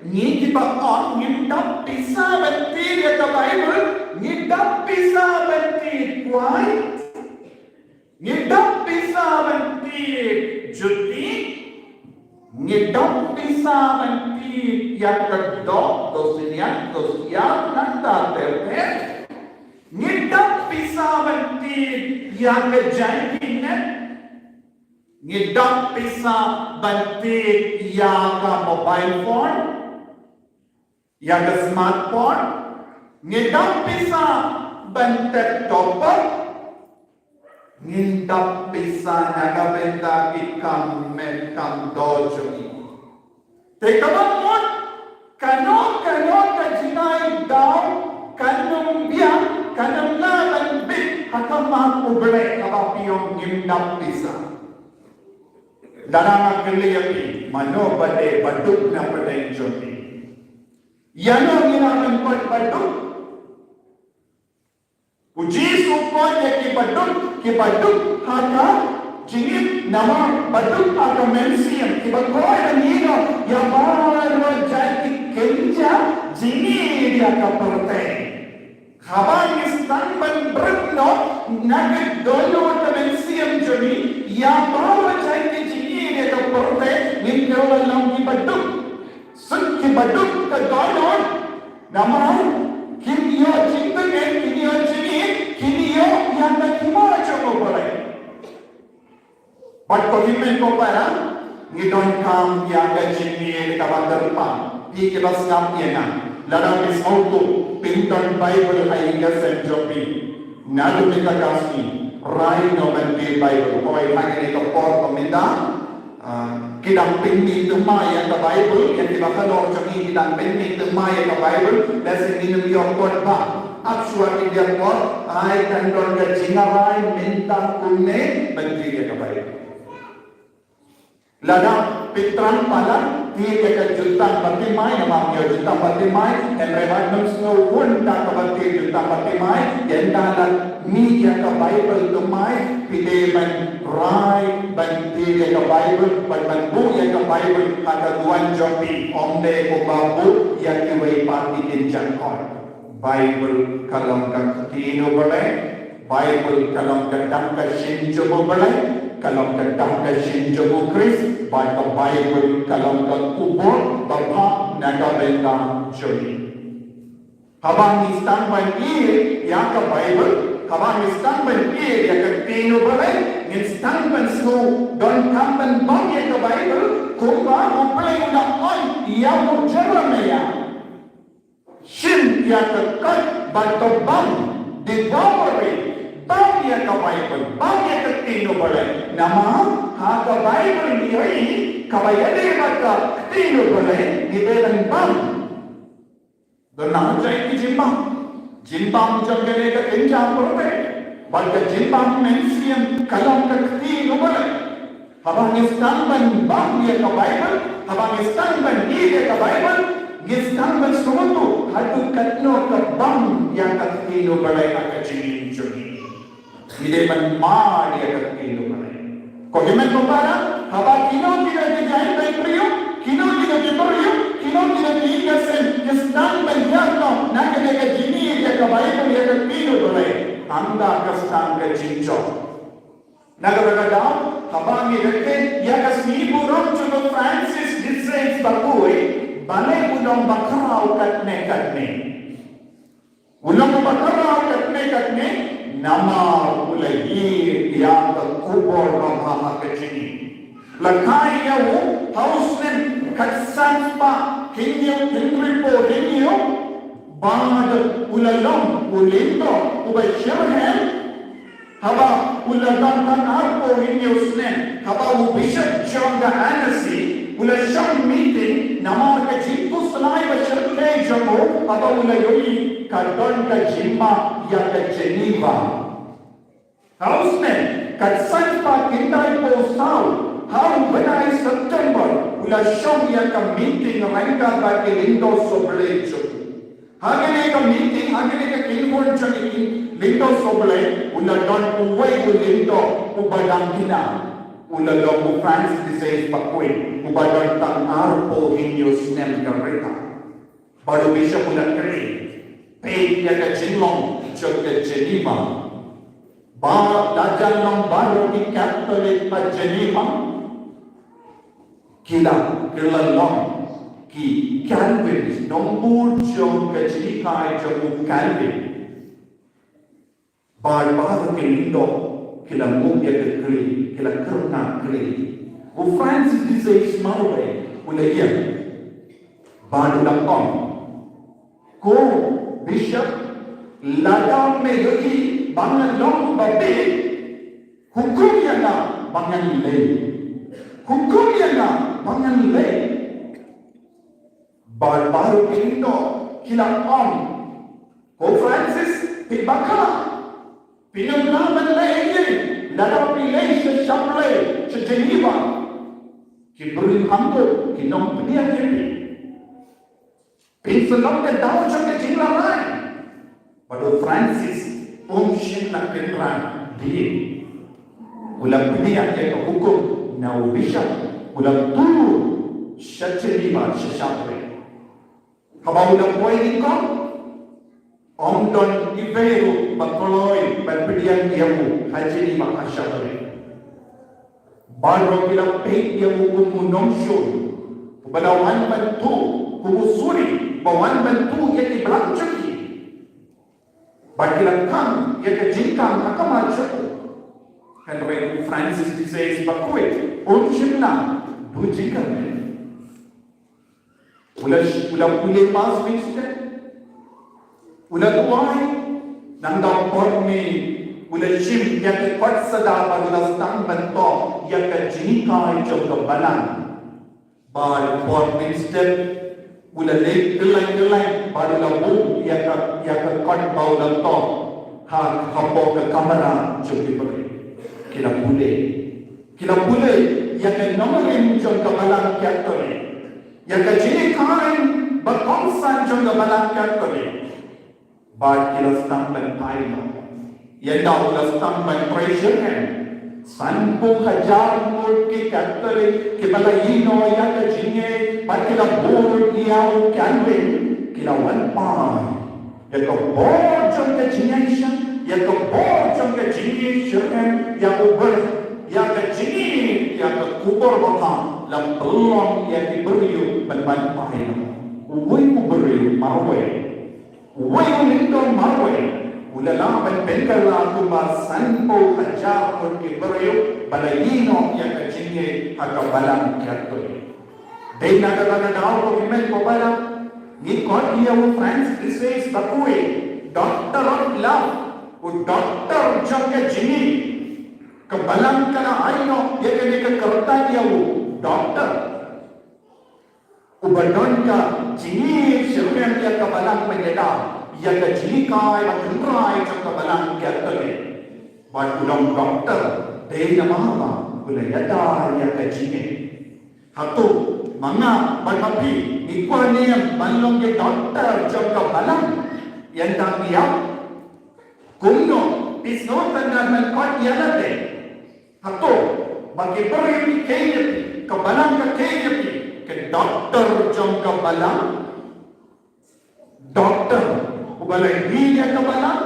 ngi kiba ong ngim dap pisa ban thied ïa ka Baibl, ngi dap pisa ban thied kwai. Ngi dap pisa ban thied juti. Ngi dap pisa ban thied ïa ka doh, dohsniang, dohsiar, nangta ter ter. Ngi dap pisa ban thied ïa ka jaiñkynnet. Ngi dap pisa ban thied ïa ka mobile phone. Ïa ka smartphone, ngi dap pisa ban tep top up, ngin dap pisa na ka bynta ki kam met kam doh jong ngi. Te kaba mut, kano kano ka jingai daw kan ym biang, kan ym lah ban bit ha khmat U Blei haba phi ong ngim dap pisa. Lada nga kylli ïa phi, mano ba dei baduk na pdeng jong phi? Ïano ngi lah ban koit baduk? U Jisu u koit ïa ki baduk, ki baduk ha ka jingim, namar baduk ha ka mynsiem, kiba koit ïa ngi noh ïa baroh jait ki kynja jingïeit ïa ka pyrthei. Haba ngi sdang ban bret noh na ka dohnud ka mynsiem jong ngi ïa baroh jait ki jingïeit ïa ka pyrthei, ngin kylla long ki baduk. Suk ki baduk ka dohnud. Namar kim ïoh jingtngen, kim ïoh jingïeit, kim ïoh ïa ka hima jong U Blei. Bad ko hynmen ko para, ngi donkam ïa ka jingïeit kaba kyrpang. Phi kiba sngap ïa nga, lada phi sngewthuh, pyndon Baibl ha ïing ha sem jong phi. Naduh mynta ka sngi, rai noh ban pule Baibl. Hooid, ha kane ka por ba mynta, ah, ki dang pynmih thymmai ïa ka Baibl, ïa kiba halor jong ngi ki dang pynmih thymmai ïa ka Baibl, lehse ngin ym ïoh kot ba ap shuwa ki diang por, ai kan don ka jingïarai mynta kumne ban pule ïa ka Baibl. Lada phi thrang palat, thied ïa ka jutang baptismai, namar ïa ka jutang baptismai, hynrei wat nym sngew hun da kaba thied jutang baptismai, ynda la mih ïa ka Baibl thymmai, phi dei ban rai ban thied ïa ka Baibl, ban, ban buh ïa ka Baibl ha ka duwan jong phi, ym dei kumba buh ïa kiwei pat ki kynja kot. Baibl ka long ka ktien U Blei, Baibl ka long ka dang ka shin jong U Blei, ka long ka dang ka shin jong U Khrist, bad ka Baibl ka long ka khubor babha na ka bynta jong ngi. Haba ngi sdang ban ïeit ïa ka Baibl, haba ngi sdang ban ïeit ïa ka ktien U Blei, ngin sdang ban shu donkam ban bam ïa ka Baibl, kumba U Blei u la ong ïa u Jeremiah. Shim ïa ka koit bad ka bam, devour it, bam ïa ka Baibl, bam ïa ka ktien U Blei. Namar ha ka Baibl ngi ïohi kaba ïadei bad ka ktien U Blei ngi dei ban bam. Don nangno jait ki jingbam, jingbam jong kane ka kynja pyrthei, bad ka jingbam mynsiem ka long ka ktien U Blei. Haba ngi sdang ban bam ïa ka Baibl, haba ngi sdang ban ïeit ïa ka Baibl, ngi sdang ban sngewthuh haduh katno ka bam ïa ka ktien U Blei ha ka jingim jong ngi. Ngi dei ban mad ïa ka ktien U Blei. Ko hynmen ko para, haba kino kino ki jait bynriew, kino kino ki briew, kino kino ki ïing ki sem ki sdang ban ïaid noh na kane ka jingïeit ïa ka Baibl, ïa ka ktien U Blei, ynda ka sdang ka jingjop. Na kata ka daw, haba ngi rakhe ïa ka sngi burom jong u Francis de Sales bakhuid, balei u long ba khraw katne katne? U long ba khraw katne katne, namar u la ïeit ïa ka khubor babha ha ka jingim. La kha ïa u ha u snem khatsan spah hynñiew hynriewphew hynñiew, bad u la long u lyngdoh uba shyrkhei. Haba u la don tang arphew hynñiew snem, haba u bishop jong ka Annecy u la shong meeting namar ka jingkhuslai ba shyrkhei jong u, haba u la ïohi ka don ka jingma ïa ka Geneva. Ha u snem khatsan spah khyndaiphew saw, ha u bnai September u la shong ïa ka meeting ryngkat bad ki lyngdoh sohblei jong u. Ha kane ka meeting, ha kane ka kynhun jong ki lyngdoh sohblei, u la don uwei u lyngdoh uba dang khynnah, u la long u Francis de Sales bakhuid, uba don tang arphew hynñiew snem ka rta. Bad u bishop u la kren, peit ïa ka jinglong jong ka Geneva. Ba la jan long baroh ki Katholik ha Geneva ki la, ki la long ki Calvinist, nongbud jong ka jinghikai jong u Calvin. Bad baroh ki lyngdoh ki la nguh ïa ka khlieh, ki la kyrngat khlieh. U Francis de Sales marwei u la ïeng bad u la ong, Ko bishop, lada me ïohi ba nga long ba bieit, hukum ïa nga ba ngan leit. Hukum ïa nga ba ngan leit. Bad baroh ki lyngdoh ki la ong, ko Francis, phi bakla. Phi nym lah ban leh ei ei lada phi leit sha shablei, sha Geneva. Ki briew hapoh ki nongpdiang ïa phi. Phin sa long ka daw jong ka jinglarai. Bad u Francis um shym la kynrad bieit. U la pdiang ïa ka hukum na u bishop, u la tur sha Geneva, sha shablei. Haba u la poi nyngkong, ym don iwei ruh ba kloi ban pdiang ïa u ha Geneva, ha shablei. Baroh ki la peit ïa u kum u nongshun uba la wan ban tuh, kum u suri ba wan ban tuh ïa ki briew jong ki. Bad ki la khang ïa ka jingkhang ha khmat jong u. Hynrei u Francis de Sales bakhuid um shym la duh jingkyrmen. U la, u la pule pass Wednesday. U la duwai. Nangta por miet u la shim ïa ka kot sada bad u la sdang ban toh ïa ka jinghikai jong ka balang. Bad por miet step u la leit kylleng kylleng bad u la buh ïa ka, ïa ka kot ba u la toh ha, hapoh ka kamra jong ki briew. Ki la pule. Ki la pule ïa ka nongrim jong ka balang Katholik. Ïa ka jinghikai ba kongsan jong ka balang Katholik. Bad ki la sdang ban phai noh. Ynda u la sdang ban trei shitrhem, sanphew hajar ngut ki Katholik kiba la ïehnoh ïa ka jingngeit bad ki la bud ïa u Calvin ki la wan phai. Ïa ka bor jong ka jingngeit sha, ïa ka bor jong ka jingngeit shitrhem ïa u Ber, ïa ka jingngeit ïa ka kubur babha la pynlong ïa ki briew ban wan phai noh. Uwei u briew marwei, uwei u lyngdoh marwei u la lah ban pynkylla kumba sanphew hajar ngut ki briew ba la ïehnoh ïa ka jingngeit ha ka balang Katholik. Dei na kata ka daw ko hynmen ko para, ngi khot ïa u Francis de Sales bakhuid, Doctor of Love, u doktor jong ka jingngeit. Ka balang ka la ai noh ïa kane ka kyrteng ïa u, doktor. Uba don ka jingngeit shitrhem ïa ka balang, ba ïada ïa ka jinghikai ba tynrai jong ka balang Katholik. Bad u long doktor dei namar ba u la ïada ïa ka jingngeit. Hato ma nga bad ma phi ngi kwah ne em ban long ki doktor jong ka balang? Ïa tang ïa kumno phi sngewthuh ban khot ïa lade? Hato ba ki briew ki kheiñ ïa phi, ka balang ka kheiñ ïa phi, ka doktor jong ka balang? Doktor uba la ïeit ïa ka balang,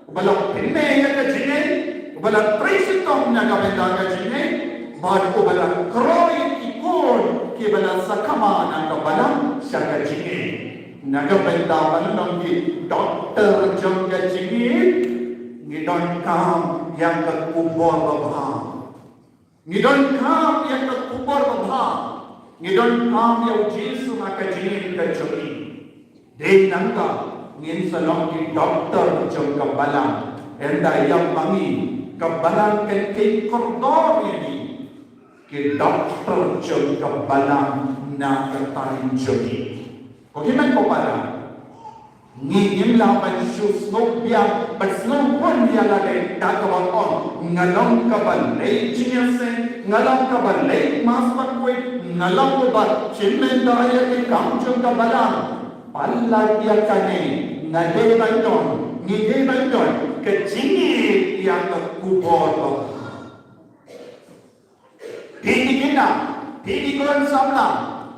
uba la pynmih ïa ka jingngeit, uba la trei shitom na ka bynta ka jingngeit, bad uba la khroi ïa ki khun kiba la sakma na ka balang sha ka jingngeit. Na ka bynta ban long ki doktor jong ka jingngeit, ngi donkam ïa ka kubur babha. Ngi donkam ïa ka kubur babha. Ngi donkam ïa u Jisu ha ka jingim ka jong ngi. Dei nangta ngin sa long ki doktor jong ka balang. Ynda ïa ma ngi ka balang kan kheiñ kordor ïa ngi, ki doktor jong ka balang na ka thain jong ngi. Ko hynmen ko para, ngi ngim lah ban shu sngewbiang, ban sngewbun ïa lade da kaba ong nga long kaba leit jingïaseng, nga long kaba leit Mass bakhuid, nga long uba shim bynta ïa ki kam jong ka balang. Palat ïa kane nga dei ban don, ngi dei ban don ka jingngeit ïa ka kubur babha. Phi ki khynnah, phi ki khun samla,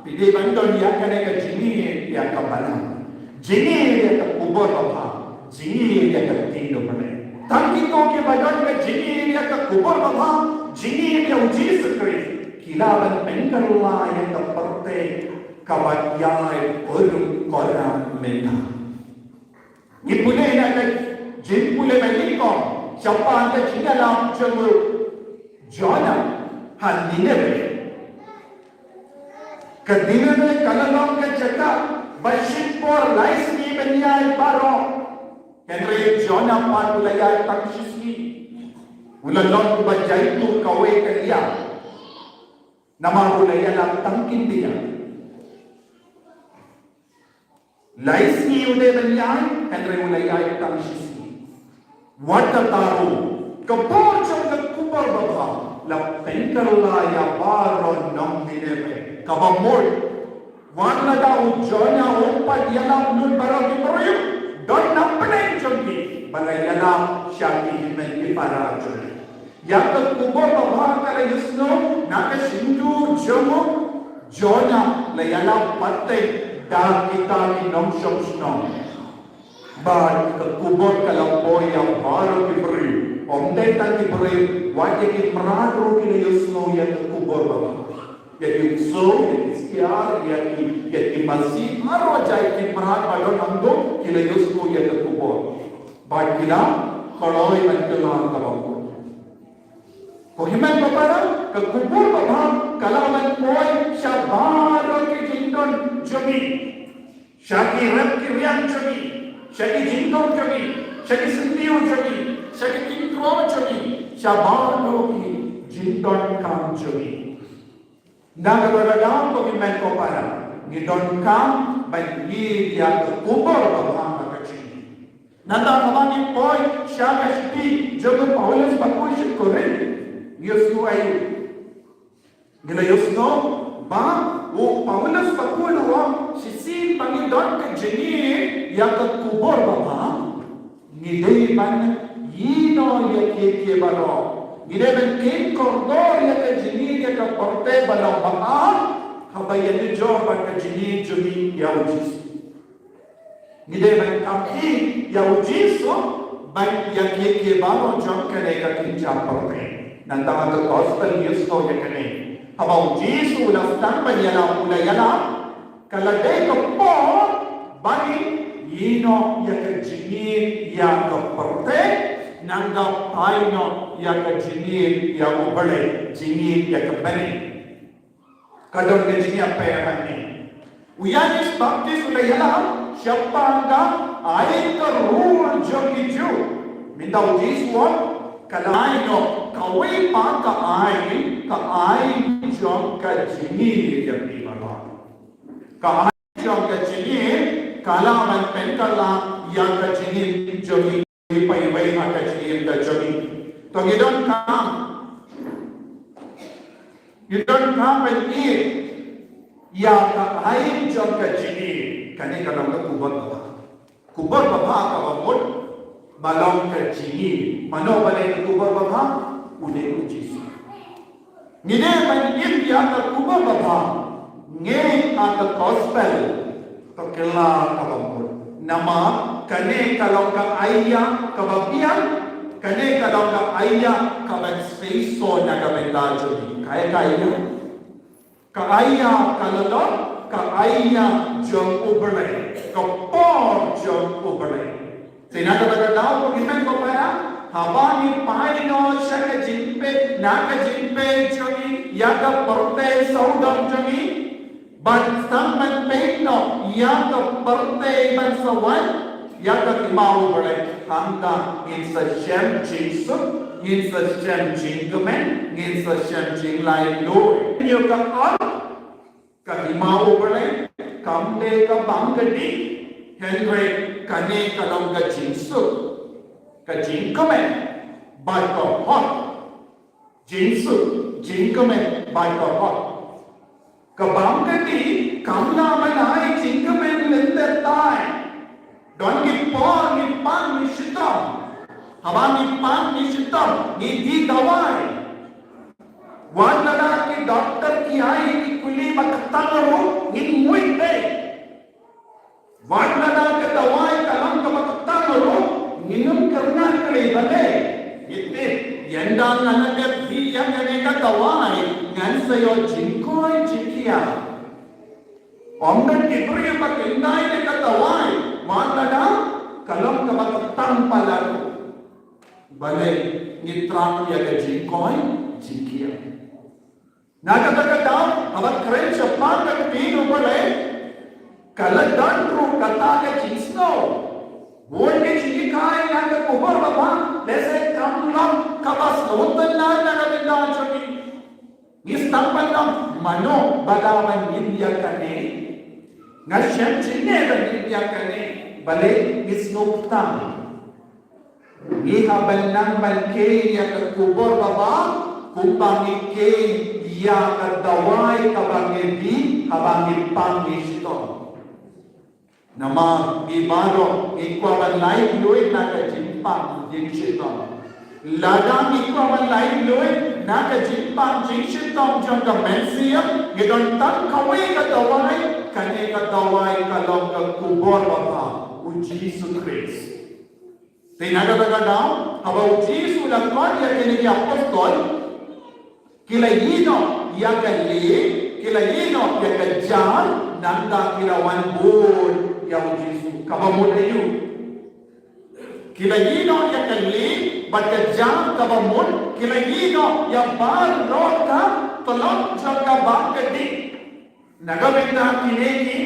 phi dei ban don ïa kane ka jingngeit ïa ka balang. Jingngeit ïa ka kubur babha, jingngeit ïa ka ktien U Blei. Tang kito kiba don ka jingngeit ïa ka kubur babha, jingngeit ïa U Jisu Khrist, ki lah ban pynkylla ïa ka pyrthei kaba ïai burom kora mynta. Ngi pule na ka jingpule ba nyngkong shaphang ka jingïalam jong u Jonah ha Nineveh. Ka Nineveh ka la long ka jaka ba shipor lai sngi pynïaid baroh. Hynrei Jonah pat u la ïaid tang shisngi. U la long uba jaitu kawei ka liang. Namar u la ïalap tang khyndiat. Lai sngi u dei ban ïaid, hynrei u la ïaid tang shisngi. Wat kata ruh, ka por jong ka kubur babha la pynkylla ïa baroh nong Nineveh. Kaba mut, wat lada u Jonah um pat ïalap lut baroh ki briew, don na pdeng jong ki ba la ïalap sha ki hynmen ki para jong ki. Ïa ka kubur babha ka la ïohsngew na ka shyntur jong u Jonah, la ïalap pat da kita ki nongshong shnong. Bad ka kubur ka la poi ïa baroh ki briew. Ym dei tang ki briew, wat ïa ki mrad ruh ki la ïohsngew ïa ka kubur babha. Ïa ki ksew, ïa ki skiar, ïa ki, ïa ki masi, baroh jait ki mrad ba don hangto ki la ïohsngew ïa ka kubur. Bad ki la khlaiñ ban kylla kaba mut. Ko hynmen ko para, ka kubur babha ka la ban poi sha baroh ki jingdon jong ngi. Sha ki rep ki riang jong ngi, sha ki jingdon jong ngi, sha ki syntiew jong ngi, sha ki kynroh jong ngi, sha baroh ki jingdonkam jong ngi. Na kata ka daw ko hynmen ko para, ngi donkam ban ïoh ïa ka kubur babha ha ka jingim. Nangta haba ngi poi sha ka shithi jong u Paulus ba poi sha Korinth, ngi ïohsngew aïu? Ngi la ïohsngew ba u Paulus ba poi u ong shisien ba ngi don ka jingïeit ïa ka kubur babha, ngi dei ban ïehnoh ïa kiei kiei baroh. Ngi dei ban kheiñ kordor ïa ka jingïeit ïa ka pyrthei ba long ba ar, haba ïanujor bad ka jingïeit jong ngi ïa u Jisu. Ngi dei ban kam ïa u Jisu ban ïa kiei kiei baroh jong kane ka kynja pyrthei. Nangta ha ka gospel ngi ïohsngew ïa kane. Haba u Jisu u la sdang ban ïalap, u la ïalap, ka la dei ka por ba ngin ïehnoh ïa ka jingïeit ïa ka pyrthei, nangta phai noh ïa ka jingïeit ïa U Blei, jingïeit ïa ka bneng. Ka don ka jingïapher hangne. U Ïoannis Baptist u la ïalap shaphang ka aiñ ka rul jong ki Jiw. Mynta u Jisu u ong ka la ai noh kawei pat ka aiñ, ka aiñ jong ka jingïeit ïa phi baroh. Ka aiñ jong ka jingïeit ka lah ban pynkylla ïa ka jingim jong ngi. Phi peit ha ka jingim ka jong ngi. To ngi donkam, ngi donkam ban ïeit ïa ka aiñ jong ka jingïeit. Kane ka long ka kubur babha. Kubur babha kaba mut ba long ka jingïeit. Mano ba dei ka kubur babha? U dei u Jisu. Ngi dei ban ïeit ïa ka kubur babha. Ngi ha ka gospel to kylla kaba mut. Namar kane ka long ka aiñ kaba biang, kane ka long ka aiñ kaba shisha na ka bynta jong ngi. Kaei ka aiñ? Ka aiñ ka la long ka aiñ jong U Blei, ka por jong U Blei. Te na kata ka daw ko hynmen ko para, haba ngi phai noh sha ka jingpeit, na ka jingpeit jong ngi ïa ka pyrthei sawdong jong ngi, ban sdang ban peit noh ïa ka pyrthei ban sa wan ïa ka Hima U Blei, hangta ngin sa shem jingsuk, ngin sa shem jingkmen, ngin sa shem jinglaitluid. Ïa ka ar Ka Hima U Blei kam dei ka bam ka dih, hynrei kane ka long ka jingsuk, ka jingkmen bad ka hok. Jingsuk, jingkmen bad ka hok. Ka bam ka dih kam lah ban ai jingkmen lyndet tai. Don ki por ngi pang ngi shitom. Haba ngi pang ngi shitom, ngi die dawai. Wat lada ki doktor ki ai ki kuli ba khatang ruh, ngin mut dei. Wat lada ka dawai ka long kaba khatang ruh, ngin ym kyrngah kylli ba dei. Ngi tip, ynda nga la dep die ïa kane ka dawai, ngan sa ïoh jingkoit jingkhiah. Ym don ki briew ba kyndait ïa ka dawai, wat lada ka long kaba khatang palat. Balei ngi thrang ïa ka jingkoit jingkhiah? Na kata ka daw, haba kren shaphang ka ktien U Blei, Ka la don ruh kata ka jingsngew. Bun ki jinghikai na ka kubur babha, lehse kam long kaba sngewtynnad na ka bynta jong ngi. Ngi sdang ban ong, mano ba da ban ngin ïa kane? Nga shem jingeh ban ngin ïa kane. Balei ngi sngewthuh? Ngi hap ban nang ban kheiñ ïa ka kubur babha, kumba ngi kheiñ ïa ka dawai kaba ngi die haba ngi pang ngi shitom. Namar ngi baroh ngi kwah ban laitluid na ka jingpang jingshitom. Lada ngi kwah ban laitluid na ka jingpang jingshitom jong ka mynsiem, ngi don tang kawei ka dawai, kane ka dawai ka long ka kubur babha, U Jisu Khrist. Te na kata ka daw, haba U Jisu u la khot ïa kine ki apostol, ki la ïehnoh ïa ka lieh, ki la ïehnoh ïa ka jar, nangta ki la wan bud ïa U Jisu. Kaba mut aïu? Ki la ïehnoh ïa ka lieh bad ka jar kaba mut, ki la ïehnoh ïa baroh ka tyllong jong ka bam ka dih. Na ka bynta kine ki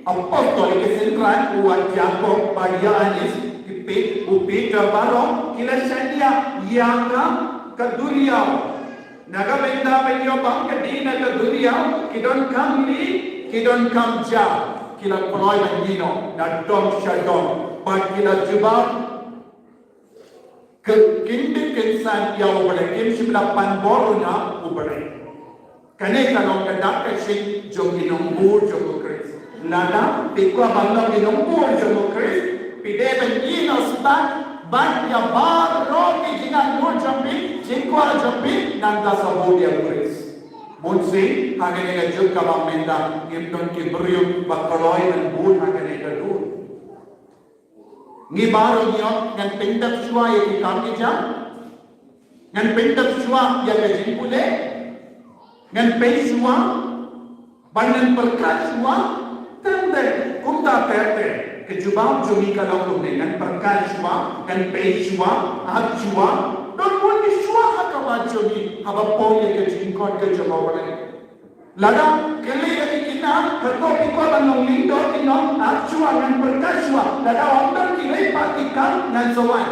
apostol, ki synran, u wat Jakob bad Ïoannis, ki Pet-, u Peter baroh, ki la shaniah ïa ka, ka duriaw. Na ka bynta ban ïoh bam ka dih na ka duriaw, ki donkam lieh, ki donkam jar, ki la kloi ban ïehnoh na dong sha dong, bad ki la jubab, Ki, kin dei kin san ïa U Blei, kin shym la pan bor na U Blei. Kane ka long ka dak ka jingim jong ki nongbud jong U Khrist. Lada phi kwah ban long ki nongbud jong U Khrist, phi dei ban ïehnoh stad bad ïa baroh ki jingangnud jong phi, jingkwah jong phi, nangta sa bud ïa U Khrist. Bunsien ha kane ka juk kaba mynta ngim don ki briew ba kloi ban bud ha kane ka dur. Ngi baroh ngi ong ngan pyndep shuwa ïa ki kam ki jam. Ngan pyndep shuwa ïa ka jingpule. Ngan pei shuwa. Ban ngan pyrkhat shuwa. Teng teng kumta ter ter. Ka jubab jong ngi ka long kumne, ngan pyrkhat shuwa, ngan pei shuwa, ap shuwa. Don bun ki shuwa ha kaba jong ngi haba poi ïa ka jingkhot ka jong U Blei. Lada kylli ïa ki khynnah, hato phi kwah ban long lyngdoh, kin ong ap shuwa, ngan pyrkhat shuwa. Lada ym don ki leit pat ki kam, ngan sa wan.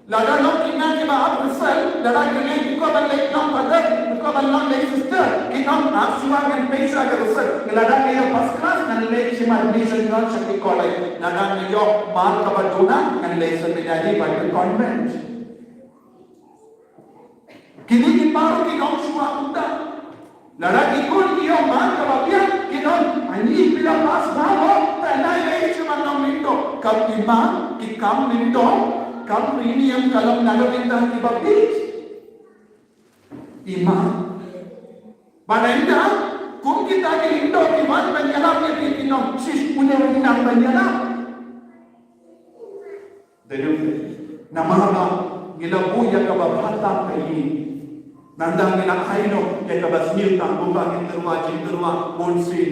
Lada long ki khynnah kiba ap result, lada kylli phi kwah ban leit long pader, phi kwah ban long leit sister, kin ong ap shuwa, ngan pei shuwa ka result. Lada nga ïoh first class, ngan leit shim admission, ngan sha ki college. Lada nga ïoh mark kaba duna, ngan leit seminary bad ka convent. Kine ki baroh ki ong shuwa kumta. Lada ki khun ki ïoh mark kaba biang, kin ong, ani phi la pass bha mo, te nai lei shuwa nonglyngdoh. Kam i ma, ki kam lyngdoh, kam ri niam ka long na ka bynta kiba bieit. I ma. Bad ynda kum kita ki lyngdoh ki wan ban ïalap ïa phi, kin ong, shish, une u nang ban ïalap. Dei ne em? Namar ba ngi la buh ïa kaba bha tam ha ïing. Nangta ngi la ai noh ïa kaba sniew tam, kumba ngin tyrwa jingtyrwa bunsien.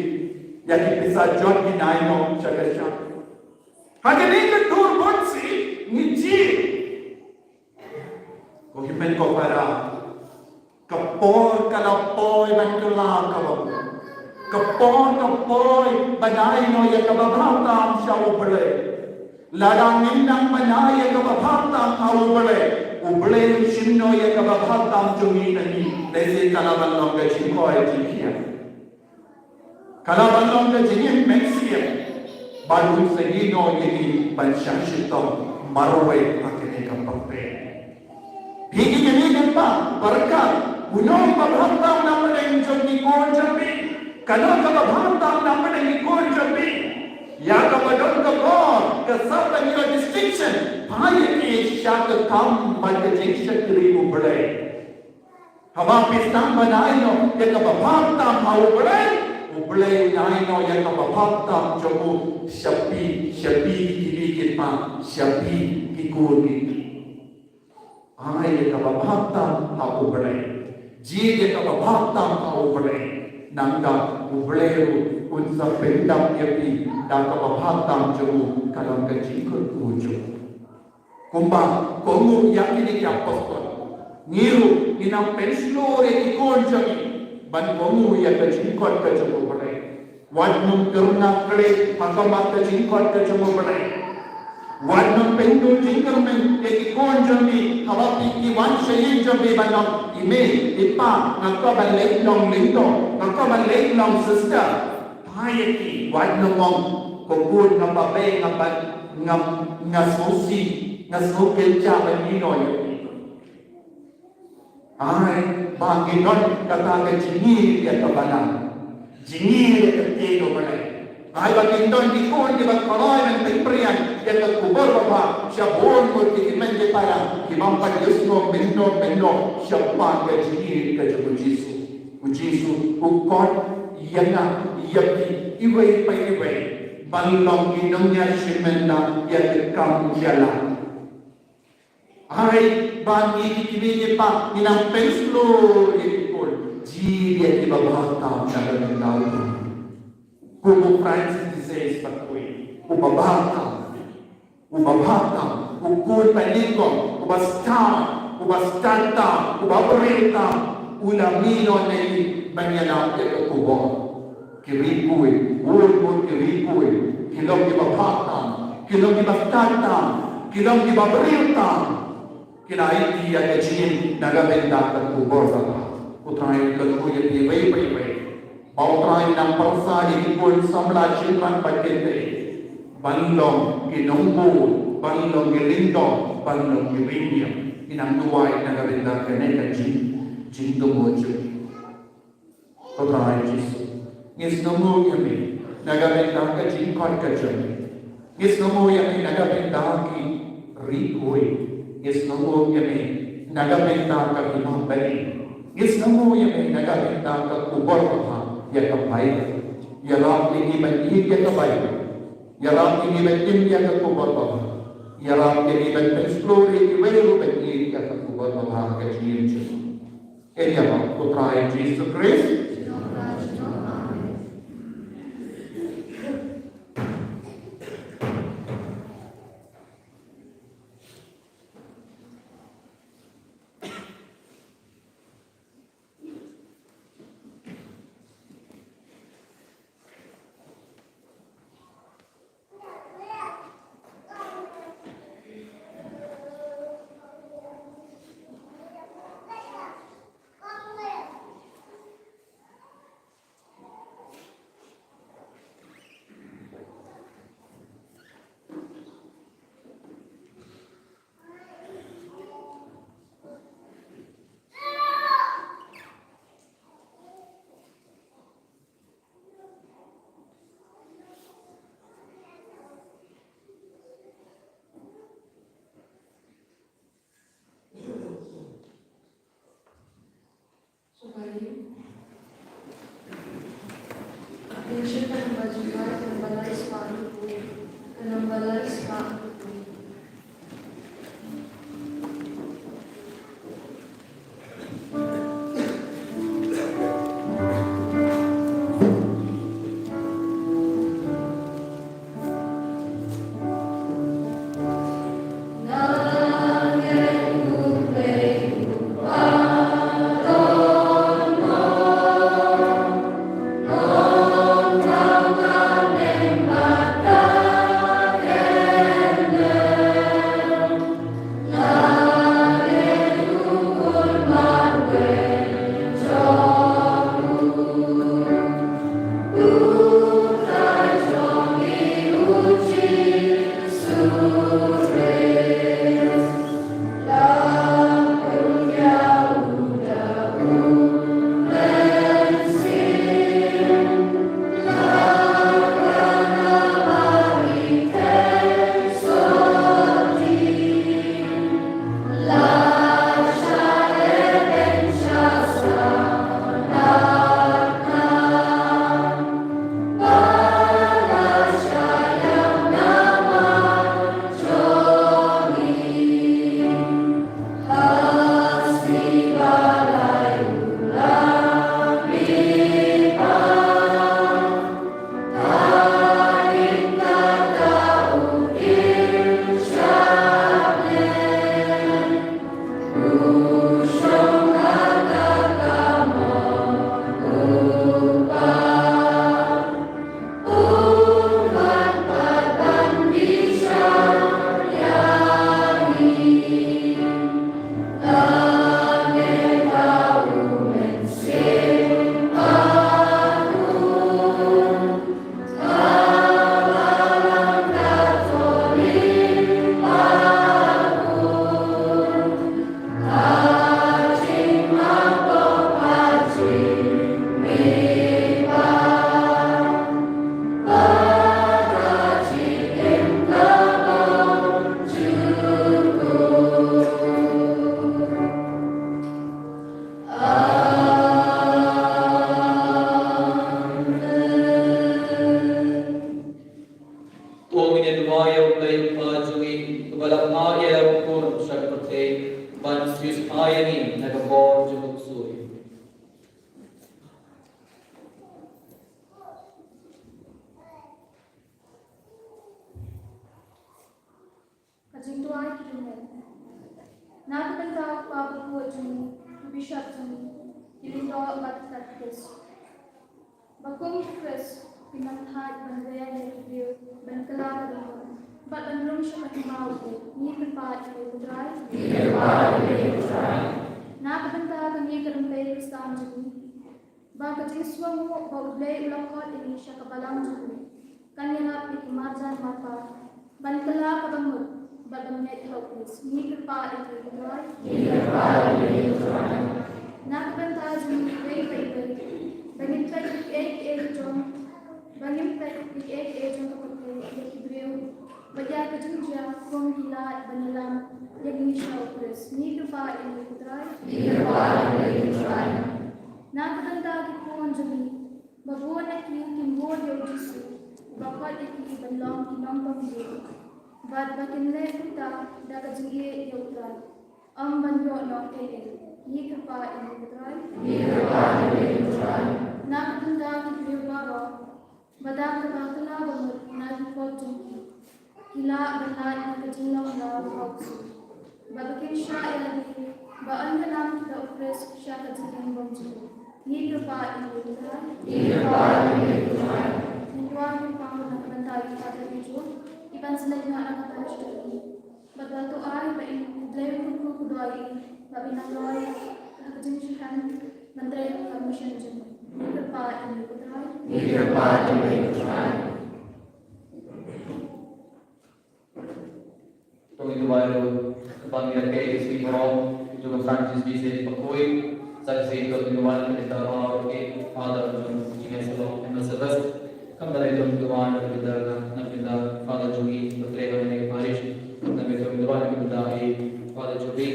Ïa ki pisa jot ngin ai noh sha ka shyiap. Ha kane ka dur bunsien ngi jied. Ko hynmen ko para. Ka por ka la poi ban kylla kaba mut. Ka por ka poi ban ai noh ïa kaba bha tam sha U Blei. Lada ngim nang ban ai ïa kaba bha tam ha U Blei, U Blei un shim noh ïa kaba bha tam jong ngi na ngi. Lehse ka la ban long ka jingkoit jingkhiah. Ka la ban long ka jingim mynsiem. Bad un sa ïeh noh ïa ngi ban shah shitom marwei ha kane ka pyrthei. Phi ki kmie ki kpa, pyrkhat, uno uba bha tam na pdeng jong ki khun jong phi. Kano kaba bha tam na pdeng ki khun jong phi. Ïa kaba don ka bor, ka sap ban ïoh distinction. Phah ïa ki sha ka kam bad ka jingshakri U Blei. Haba phi sdang ban ai noh ïa kaba bha tam ha U Blei, U Blei un ai noh ïa kaba bha tam jong u sha phi, sha phi ki kmie ki kpa, sha phi ki khun ki kti. Ai ïa kaba bha tam ha U Blei. Jied ïa kaba bha tam ha U Blei. Nangta U Blei ruh un sa pyndap ïa phi da kaba bha tam jong u, ka long ka jingkyrkhu jong u. Kumba kohnguh ïa kine ki apostol, ngi ruh ngin nang pynshlur ïa ki khun jong ngi ban kohnguh ïa ka jingkhot ka jong U Blei. Wat nym kyrngah khlem ha khmat ka jingkhot ka jong U Blei. Wat nym pynduh jingkyrmen ïa ki khun jong ngi haba phi ki wan sha ïing jong phi ban ong, "I mei, i pa, nga kwah ban leit long lyngdoh, nga kwah ban leit long sister." Phai ïa ki, wat nym ong, "Ko khun, nga babe, nga ba, nga, nga sngewsih, nga sngewkynjah ban ïehnoh ïa phi." Ai ba ngi don kata ka jingïeit ïa ka balang, jingïeit ïa ka ktien U Blei. Ai ba ngi don ki khun kiba khlaiñ ban pynpriang ïa ka khubor babha sha bun ngut ki hynmen ki para, ki bym pat ïohsngew mynno mynno shaphang ka jingïeit ka jong U Jisu. U Jisu u khot ïa nga ïa phi iwei pa iwei ban long ki nongïashim bynta ïa ka kam ïalam. Ai ba ngi ki kmie ki kpa ngin nang pynslur ïa ki khun, jied ïa kiba bha tam na ka bynta U Trai. Kum u Francis de Sales ba kyrkhu, uba bha tam, uba bha tam, u khun ba nyngkong, uba stad, uba stad tam, uba briew tam, u la mih noh na ïing ban ïalap ïa ka khubor. Ki riew khuid, bun bun ki riew khuid, ki long kiba bha tam, ki long kiba stad tam, ki long kiba briew tam. Ki la ïoh ïa ka jingim na ka bynta ka khubor babha. U Trai u kyrkhu ïa phi iwei pa iwei. Ba U Trai un nang pyrshah ïa ki khun samla shynrang bad kynthei ban long ki nongbud, ban long ki lyngdoh, ban long ki riewniam. Ngi nang duwai na ka bynta kane ka jing, jingthmu jong ngi. Ko Trai Jisu, ngi sngewnguh ïa me na ka bynta ka jingkhot ka jong ngi. Ngi sngewnguh ïa me na ka bynta ki riew khuid. Ngi sngewnguh ïa me na ka bynta ka Hima Bani. Ngi sngewnguh ïa me na ka bynta ka khubor babha ïa ka Baibl. Ïarap ïa ngi ban ïeit ïa ka Baibl. Ïarap ïa ngi ban im ïa ka khubor babha. Ïarap ïa ngi ban pynslur ïa kiwei ruh ban ïeit ïa ka khubor babha ha ka jingim jong ngi. Ïa ba u Trai Jisu Khrist. Ïa u khun sha ka pyrthei ban siewspah ïa ngi na ka bor jong u ksuid. Ka jingduwai ki jingmut. Na ka bynta u Kpa bakhuid jong ngi, u Bishop jong ngi, ki lyngdoh bad ki katekist. Ba kum u Khrist, phin nang thait ban rem ïa ki briew, ban kylla ka jingmut, bad ban rung sha ka hima u Blei, ngi kyrpad ïa u Trai. Ngi kyrpad ïa u Trai. Na ka bynta ka ngi ka rympei Khristan jong ngi, ba ka jingsngewnguh ba u Blei u la khot ïa ngi sha ka balang jong u, kan ïarap ïa ki marjan marpa ban kylla ka bamut bad ban ngeit ha u Khrist. Ngi kyrpad ïa u Trai. Ngi kyrpad ïa u Trai. Na ka bynta jong ngi iwei pa iwei, ba ngin peit ïa kiei kiei jong, ba ngin peit ïa kiei kiei jong ka pyrthei, ïa ki briew, bad ïa ka jingjia kum ki lad ban ïalam ïa ngi sha u Khrist. Ngi kyrpad ïa u Trai. Ngi kyrpad ïa u Trai. Na ka bynta ki khun jong ngi, ba bun na ki kin bud ïa u Jisu, uba khot ïa ki ban long ki nongpynïaid, bad ba kin leh kumta da ka jingïeit ïa u Trai, ym ban ïoh noh ei ei. Ngi kyrpad ïa u Trai. Ngi kyrpad ïa u Trai. Na ka bynta ki briew baroh, ba da kaba kylla bamut na ki pop jong ki, ki lah ban lait na ka jinglong law ha u ksuid, bad ba kin shah ïalade, ba yn ïalam da u Khrist sha ka jingim bymjukut. Ngi kyrpad ïa u Trai. Ngi kyrpad ïa u Trai. Ngin duwai kyrpang na ka bynta ki Father Ijo, kiban sa leit noh na ka parish jong ngi. Bad ba to ai ba in, U Blei un kyrkhu kyrdoh ïa i, ba phin nang roi ha ka jingshitom ban trei ha ka mission jong ngi. Ngi kyrpad ïa u Trai. Ngi kyrpad ïa u Trai. To ngin duwai ruh ba ngin ïa ka K C C forum jong u Francis Xavier Bakhuid, sa shisien to ngin duwai na ka bynta baroh ki father jong ka jingïasyllok Emmaus Harvest. Kumta ruh to ngin duwai na ka bynta, na ka bynta father jong ngi ba trei ha kane ka parish. Kumta ruh to ngin duwai na ka bynta i Father Jobi,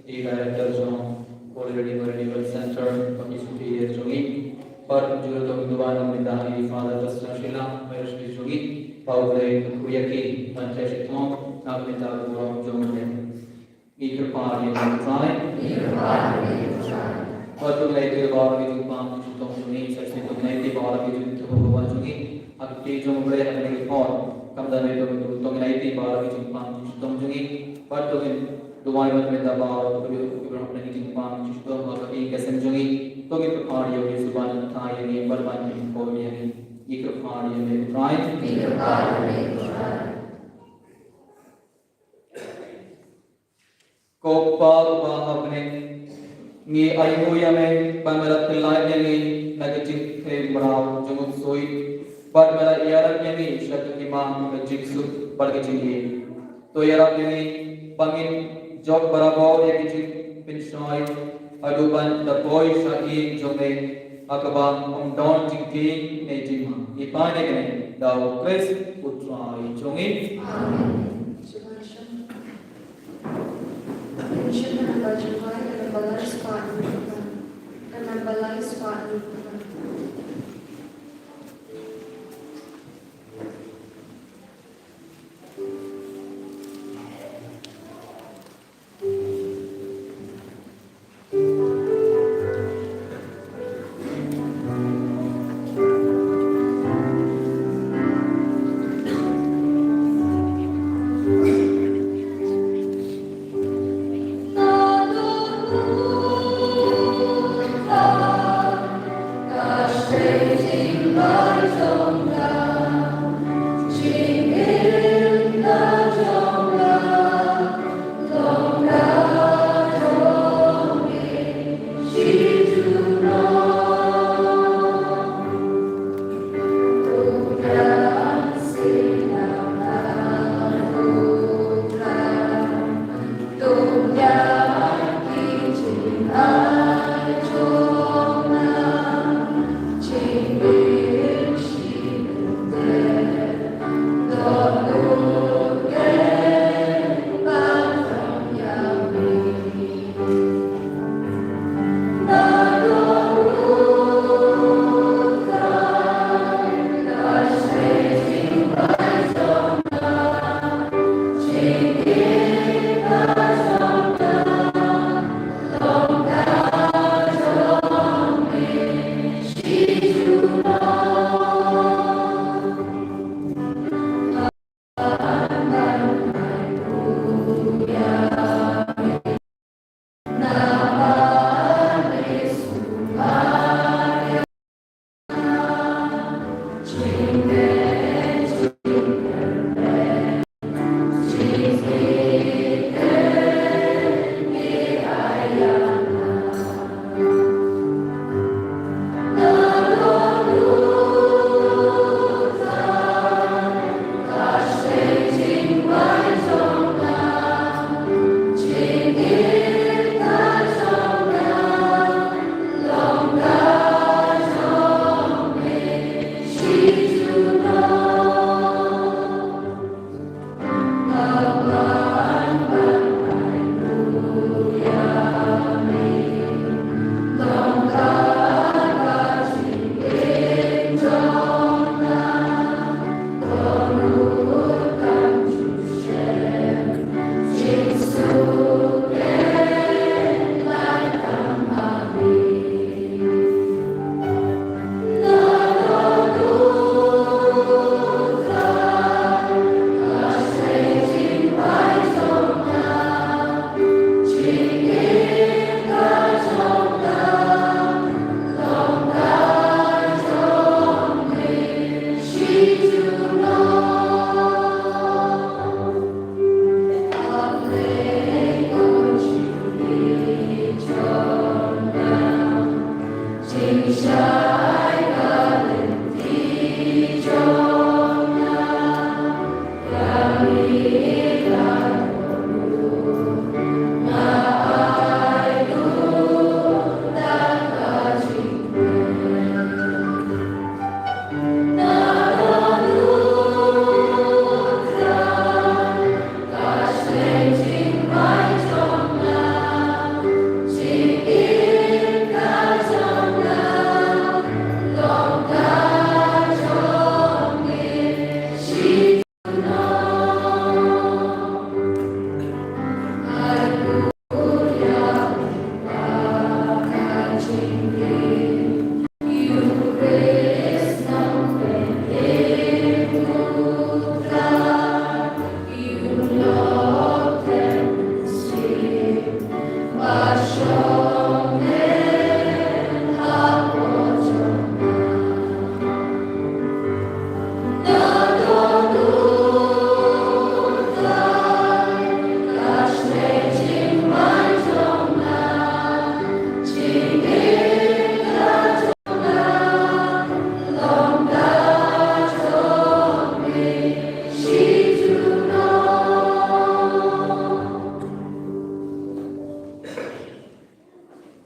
i director jong Holy Redeemer Renewal Center, bad ki superior jong ngi. Bad kumjuh ruh to ngin duwai na ka bynta i Father Justin Sheila, parish priest jong ngi. Ba U Blei un kyrkhu ïa ki ban trei shitom na ka bynta ka burom jong U Blei. Ngi kyrpad ïa u Trai. Ngi kyrpad ïa u Trai. Bad to ngin ïa ïatai baroh ki jingpang jingshitom jong ngi, sa shisien to ngin ïa ïatai baroh ki jingthoh jong ngi ha ka kti jong U Blei ha kane ka por. Kumta ruh to, to ngin ïa ïatai baroh ki jingpang jingshitom jong ngi. Bad to ngin duwai ban pynda baroh ki briew kiba rah na ki jingpang jingshitom ha ka kti ka sem jong ngi. To ngin kyrpad ïa u Jisu ban thait ïa ngi bad ban pynkoit ïa ngi. Ngi kyrpad ïa u Trai. Ngi kyrpad ïa u Trai. Ko Kpa uba ha bneng, ngi ainguh ïa me ba me la pyllait ïa ngi na ka jingpyrkhat mraw jong u ksuid, bad me la ïarap ïa ngi sha ka hima ka jingsuk bad ka jingïeit. To ïarap ïa ngi ba ngin jop barabor ïa ka jingpynshoi haduh ban da poi sha ïing jong me ha kaba ym don jingkieng ne jingma. Ngi pan ïa kane da u Khrist u Trai jong ngi. Amen. Ka mynsiem ka namba lai spah hynñiew phew khyndai. Ka namba lai spah hynñiew phew khyndai.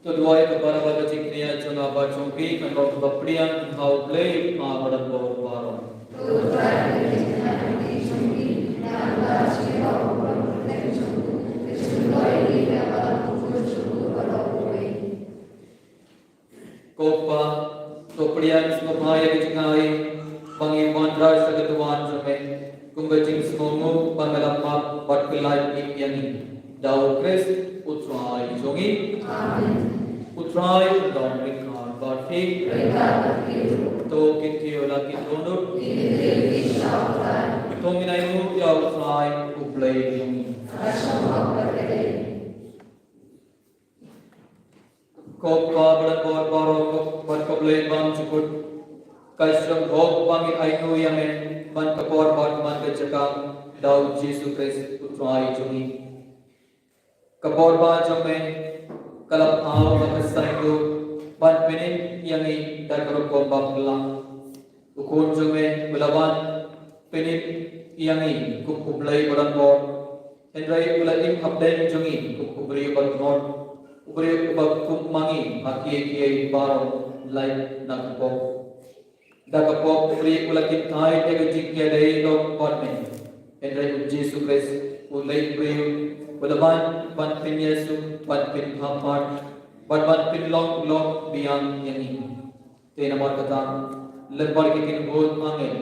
To duwai ka para ba ka jingkñia jong nga bad jong phi kan long kaba pdiang ha U Blei Kpa ba donbor baroh. Ko Kpa, to pdiang sngewbha ïa ka jong ngi ba ngi wanrah sha ka duwan jong me kum ka jingsngewnguh ba me la map bad pyllait ïa ngi da U Khrist U Trai jong ngi. Amen. U Trai un don ryngkat bad phi. To kynthiew la ki dohnud. To ngin ainguh ïa U Trai U Blei jong ngi. Ko Kpa ba donbor baroh, ko, bad ko Blei bymjukut. Ka shong hok ba ngin ainguh ïa me man ka por bad man ka jaka da U Jisu Khrist U Trai jong ngi. Ka por ba jong me ka la pynpaw ha ka saiñdur ban pynim ïa ngi da ka rukom ba phylla. U Khun jong me u la wan pynim ïa ngi kum U Blei ba donbor. Hynrei u la im hapdeng jong ngi kum u briew ba kynnoh, u briew uba kum ma ngi ha kiei kiei baroh, lait na ka pop. Da ka pop u briew u la kyntait ïa ka jingïadei lok bad me. Hynrei U Jisu Khrist, u leit briew, u la wan ban pynïasuk, ban pynpham pat, bad ban pynlong lok biang ïa ngi. Te namar kata, lem bad ki kynhun angel,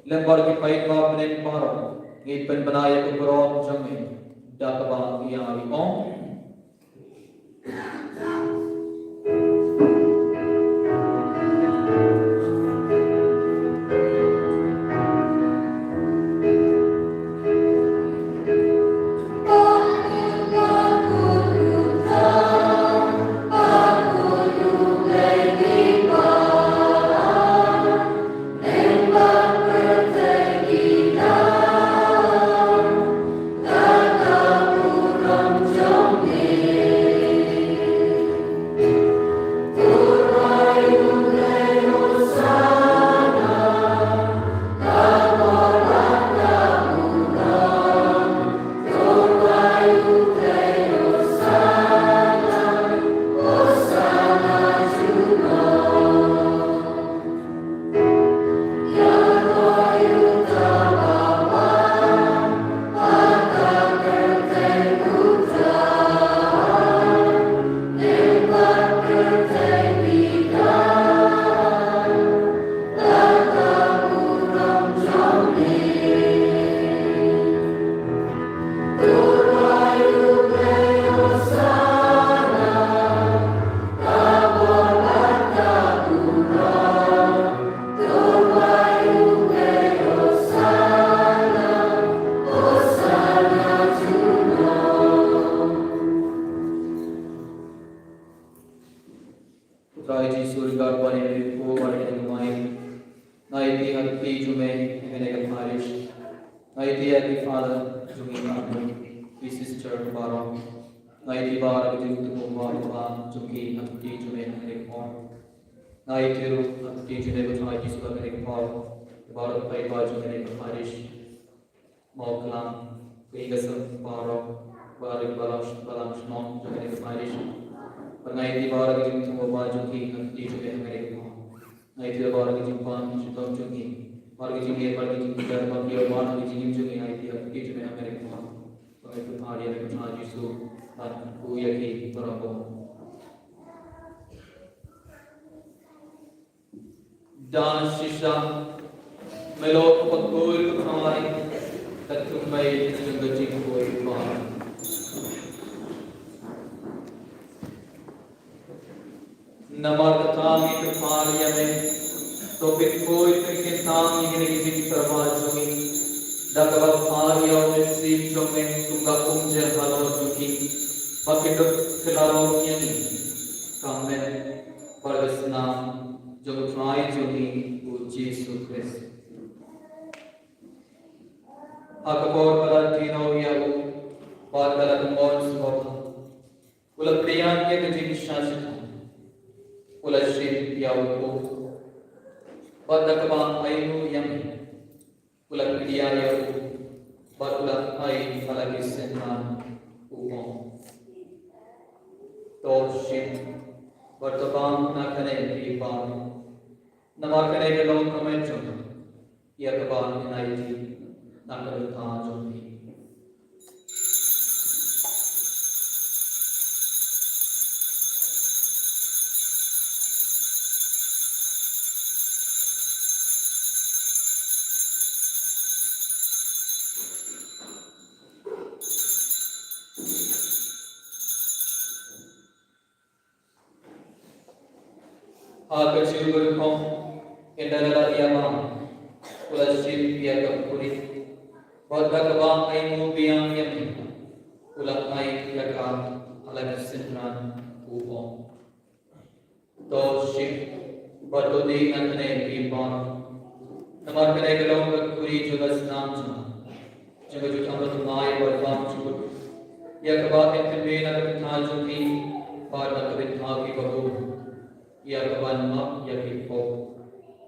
lem bad ki paidbah bneng baroh, ngi pynbna ïa ka burom jong me da kaba ïa ngi ong. Trai Jisu, ryngkat bad ïa ngi ko bad ïa ngi mai. Nga ïaid ha ka kti jong me ha kane ka parish. Nga ïaid ha ki father jong ngi, ki sister baroh. Nga ïaid bad ka jingthmu ba ka ba jong ki ha ka kti jong me ha kane ka por. Nga ïaid ruh ha ka kti jong me ko Trai Jisu ha kane ka por. Baroh ki paidbah jong kane ka parish. Mawklam, ka ïing ka sem baroh, baroh ki balang, balang shnong jong kane ka parish. Bad nga ïaid baroh ki jingthmu ba jong ki ha ka kti jong me ha kane ka por. Nga ïaid baroh ki jingpang shitom jong ki, baroh ki jingeh, baroh ki jinghiar ba ki ïoh ban ha ki jingim jong ki, nga ïaid ha ka kti jong me ha kane ka por. Bad nga pynpaw ïa ka Trai Jisu ban kyrkhu ïa ki baroh. Da shisha me long u pakhuid u Trai, ka thymmei jong ka jingkhuid ba. Namar kata ngi kyrpad ïa me, to pynkhuid pynkyntang ïa kine ki jingtyrwa jong ngi da kaba phah ïa u Mynsiem jong me kum ka umjer halor jong ki, ba kin kylla rong ïa ngi. Kumne. Bad ka snam jong u Trai jong ngi u Jisu Khrist. Ha ka por ba la die noh ïa u bad ba la kynmaw sngewbha, u la pdiang ïa ka jingshah shitom, u la shim ïa u kuk, bad da kaba ainguh ïa me, u la kdiah ïa u bad u la ai ha la ki synran, u ong: To shim bad to bam na kane ka ïing baroh, namar kane ka long ka met jong nga, ïa kaba ngan aiti na ka bynta jong phi. Ha ka juh ka rukom, ynda la ïa bam, u la shim ïa ka khuri, bad da kaba ainguh biang ïa me, u la ai ïa ka ha la ka synran, u ong: To shim bad to die na kane ka ïing baroh, namar kane ka long ka khuri jong ka snam jong nga, jong ka jutang bathymmai bad bymjukut, ïa kaba yn pynmih na ka bynta jong phi bad na ka bynta ki baroh, ïa kaban map ïa ki khop.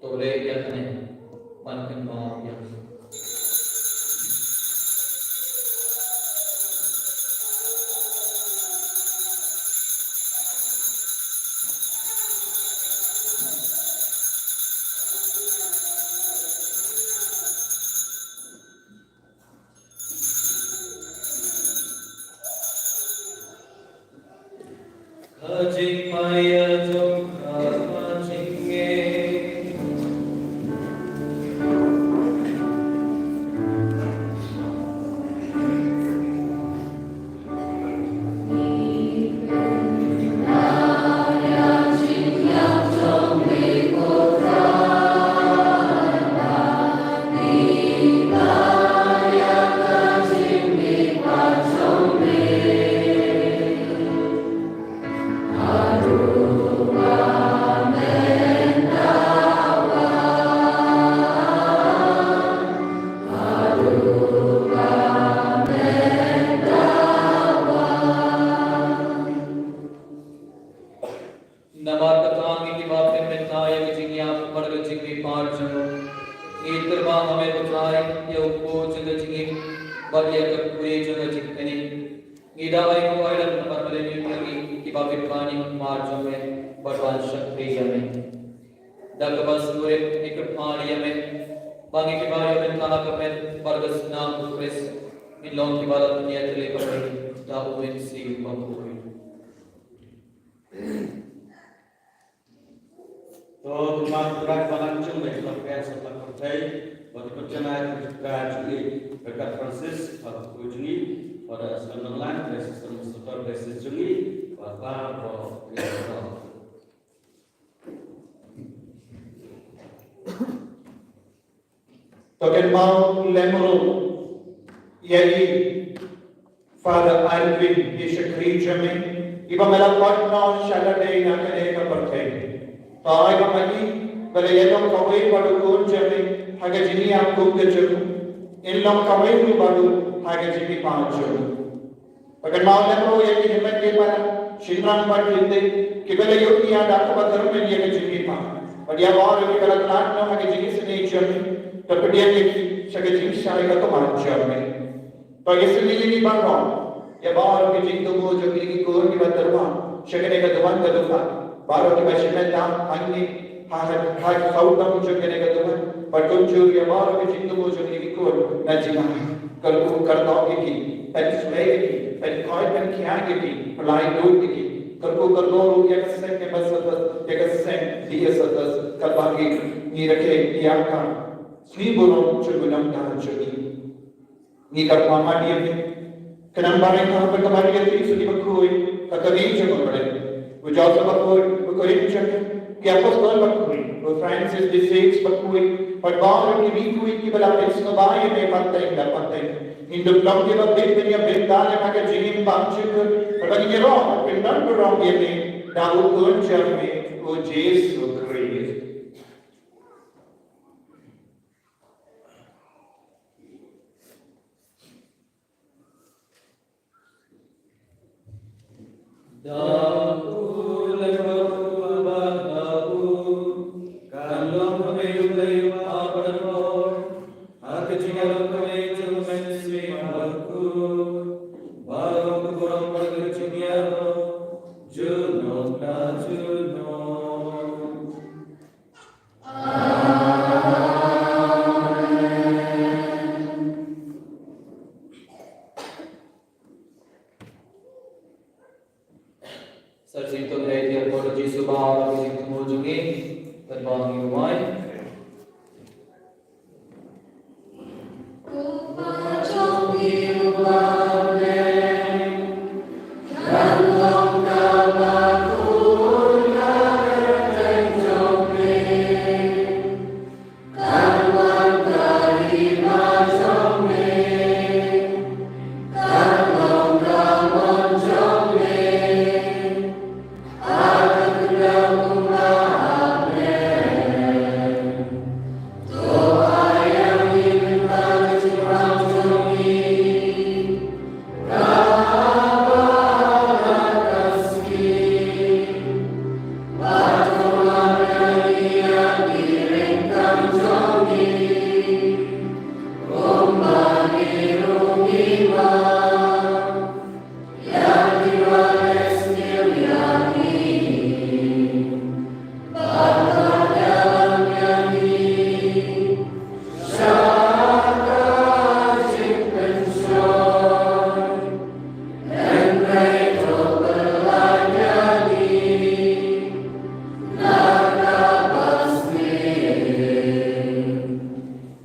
To leh ïa kane ban kynmaw ïa nga. Ka jingpynïaid jong ka jingngeit. Namar kata ngi kiba pynmynta ïa ka jingïap bad ka jingmihpat jong u, ngi tyrwa ha me ko Trai ïa u kpu jong ka jingim bad ïa ka khuri jong ka jingkmen. Ngi da ai ko ai lem namar ba la ïoh ïa ngi kiba pynpaw ïa ka khmat jong me bad ban shakri ïa me. Da kaba sngewrit ngi kyrpad ïa me ba ngi kiba ïoh bynta ha ka met bad ka snam u Khrist, ngin long kiba la pynïatylli bad da u Mynsiem Bakhuid. To kumne, Trai Balang jong ngi, to pynïaid sa pyrthei bad pynjanai ka jong ngi, Vicar Francis, Father jong ngi, Father Aslam Nonglang, Sister Mustafa, Sister jong ngi, bad baroh. To kynmaw lem ruh ïa i Father Alvin, i shakri jong me, iba me la khot noh sha lade na kane ka pyrthei. To ai ba ma i ba la ïa long kawei bad u khun jong me ha ka jingïap kum ka jong u, in long kawei ruh bad u ha ka jingmihpat jong u. Ba kynmaw lem ruh ïa ki hynmen ki para, shynrang bad kynthei, kiba la ïoh ïa da kaba tyrmen ïa ka jingmihpat. Bad ïa baroh kiba la khlad noh ha ka jingisynei jong me, to pdiang ïa ki sha ka jingshai ka khmat jong me. To isynei ïa ngi baroh, ïa baroh ki jingthmu jong ngi ki khun kiba tyrwa sha kane ka duwan ka dukha. Baroh kiba shimet da hangne ha, ha, ha ka sawdong jong kane ka duwan. Bad kumjuh ïa baroh ki jingthmu jong ngi ki khun na jingïaid. Kyrkhu kyrdoh ïa ki, pynshlei ïa ki, pynkhoit pynkhiah ïa ki, pynlait lut ïa ki. Kyrkhu kyrdoh ruh ïa ka seng Ambassadors, ïa ka seng D S S S, katba ngi rakhe ïa ka sngi burom jong u nongda jong ngi. Ngi kyrpad ïa me. Khnang ba ngi kyrpad ïa me, Jisu bakhuid, ka kmie jong U Blei, u Joseph bakhuid, u Korin jong ngi, ki apostol bakhuid, u Francis de Sales bakhuid, bad baroh ki bakhuid kiba la pynsngewbha ïa me pateng da pateng. Ngin dup long kiba bit ban ïa bit da lem ha ka jingim bymjukut, bad ba ngin ïaroh bad pyndon burom ïa me da u Khun jong me, u Jisu Khrist. Da u lem bad u, bad da u kan long ha me U Blei U Kpa baroh. Ha ka jingïaroh ka jong U Mynsiem Bakhuid, baroh ka burom bad ka jingïaroh jong Sa shisien to ngin ïa ïaid ha u Jisu ba ha ka jingthmu jong ngi. Katba ngi duwai.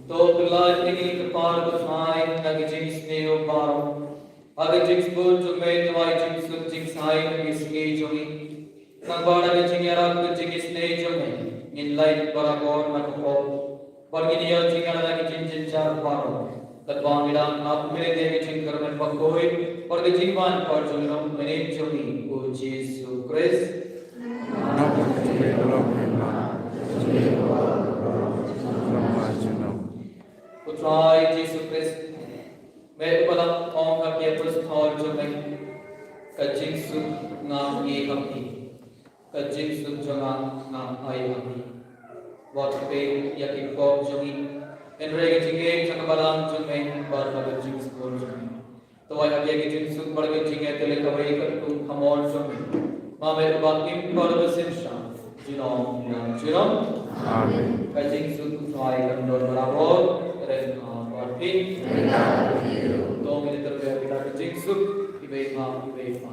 To pynlait ïa ngi ko Trai, na ka jingsniew baroh. Ha ka jingsbun jong me to ai jingsuk jingsaiñ ïa ki sngi jong ngi. Nangta da ka jingïarap ka jingisynei jong me, ngin lait barabor na ka pop. Bad ngin ïoh jingïarap na ka jingjynjar baroh. Katba ngi dang ap mynne ïa ka jingkyrmen bakhuid bad ka jingwan kor jong u Nongpynim jong ngi, u Jisu Khrist. Ko Trai Jisu Khrist, me uba la ong ha ki apostol jong me, ka jingsuk nga ai ha phi, ka jingsuk jong nga nga ai ha phi. Wat peit ïa ki pop jong ngi, hynrei ka jingngeit jong ka balang jong me, bad ka jingsuk jong me. To ai ha phi ïa ki jingsuk bad ka jingïatylli kawei katkum ka mon jong me. Ma me uba im bad uba synshar, junom la junom. Amen. Ka jingsuk u Trai kan don barabor, ryngkat bad phi. To ngin ïa tyrwa ïa ka jingsuk, iwei pa iwei pa.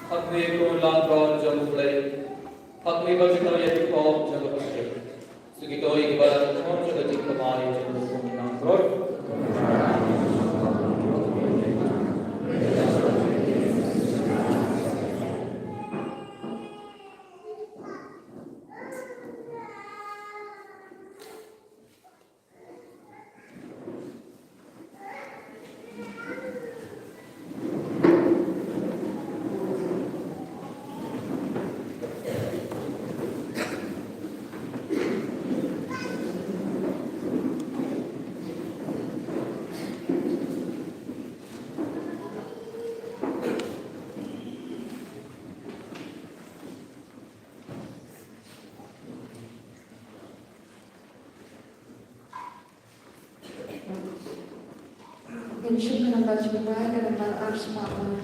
Hakri ko langbrot jong U Blei. Hakri ba kita ïa ki pop jong U Blei. Sukito ïa ki ba la khot jong ka jingkyrmen jong U Blei langbrot. Ngin shim ka namba jingduwai, ka namba ar spah mar.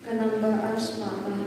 Ka namba ar spah mar.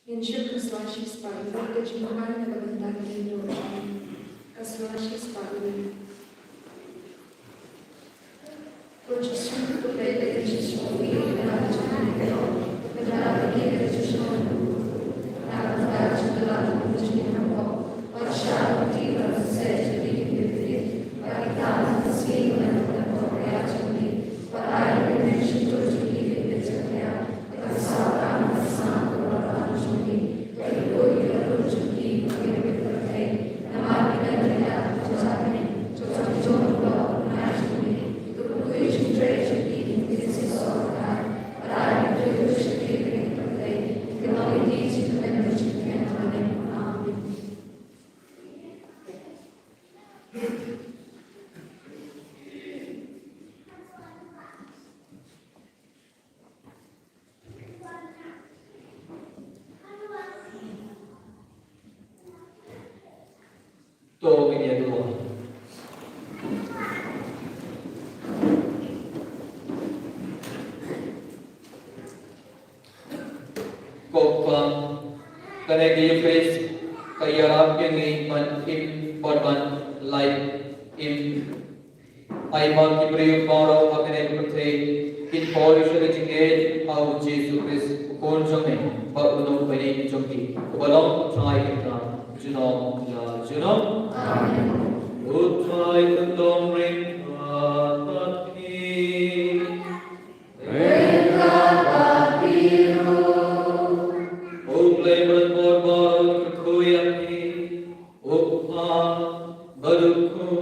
Ngin shim ka sla shispah ïa ka jingduwai na ka bynta ki dohnud. Ka sla shispah ïa ka. Ko Jisu, ko peit ïa ka jingshitom ki, na ka jingmih ka jong ki, na ka jingmih ka jong ki. To ngin ïa duwai. Ko Kpa, kane ka Ïukharist ka ïarap ïa ngi ban im bad ban lait im. Ai ba ki briew baroh ha kane ka pyrthei kin poi sha ka jingngeit ha u Jisu Khrist u Khun jong me, ba u Nongpynim jong ki, uba long u Trai Kynrad junom la junom. Amen. U Trai un don ryngkat bad phi. Ryngkat bad phi ruh. U Blei Merdor baroh un kyrkhu ïa phi. U Kpa bad u Khun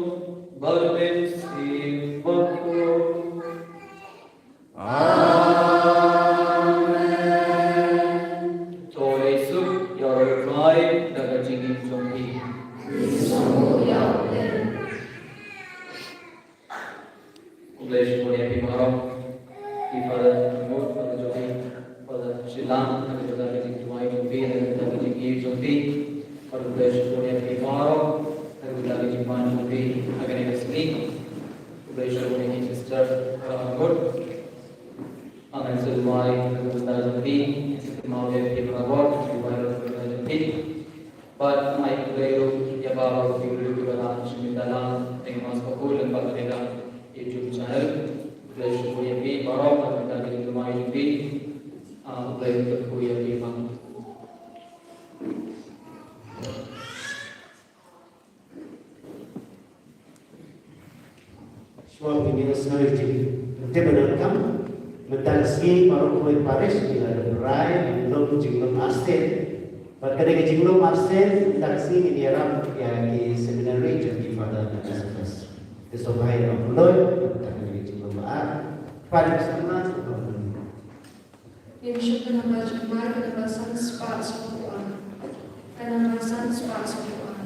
bad u Mynsiem Bakhuid. Amen. To leit suk ïa u Trai da ka jingim jong phi. Khublei shibun ïa phi baroh. Ki Father Ngut, Father Joy, Father Shilang, ha ka bynta ka jingduwai jong phi, ha ka bynta ka jingïeit jong phi. Father, khublei shibun ïa phi baroh ha ka bynta ka jingwan jong phi ha kane ka sngi. Khublei shibun ïa ki sister baroh Ngut. Ngan sa duwai ha ka bynta jong phi, sa kynmaw ïa phi baroh, duwai ha ka bynta jong phi. Bad ngan ai khublei ruh ïa baroh ki briew kiba la shim bynta lang, teng Mass Bakhuid lem bad kane ka YouTube channel. Khublei shibun ïa phi baroh, bad kane ka jingduwai jong phi. Ah, khublei shibun ïa phi baroh. Shuwa ba ngin ïa sngewthuh ïa ka jingtip ba donkam, mynta ka sngi baroh kawei parish ngi la dep rai jinglong, jinglong arsien. Bad ka dei ka jinglong arsien, mynta ka sngi ngin ïarap ïa ki seminary jong ki Father Josephus. Te sngewbha ïa ong khublei mynta ka dei ka jinglong ba ar. Parish, sngewbha, sngewbha. Ngin shu ka namba jong ka, ka namba san spah sawphew ar. Ka namba san spah sawphew ar.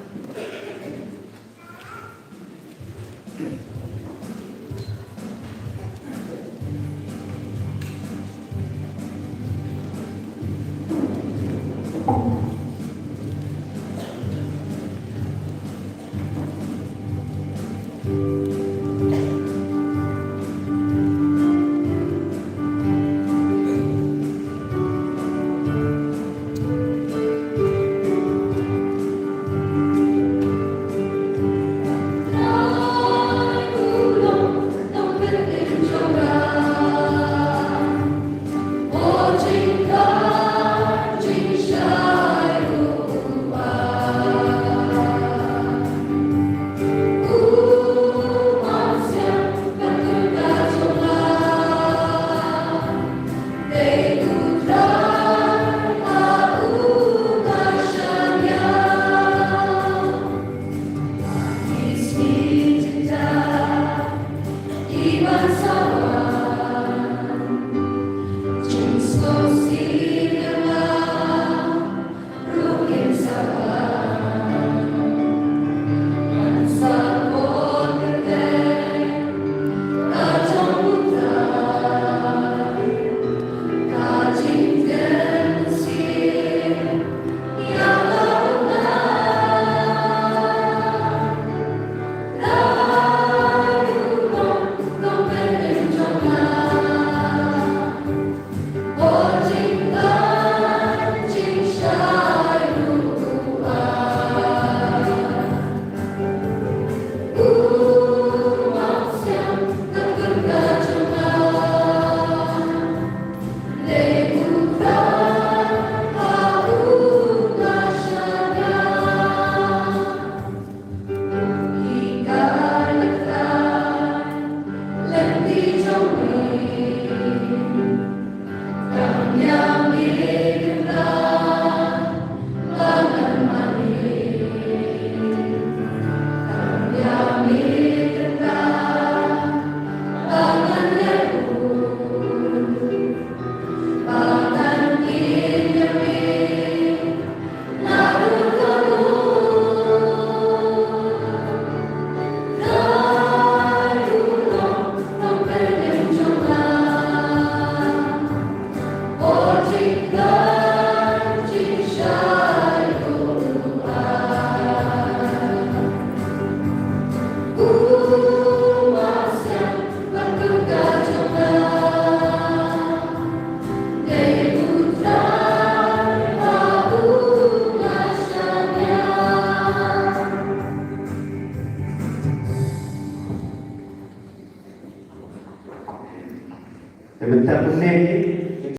Te mynta kumne hi,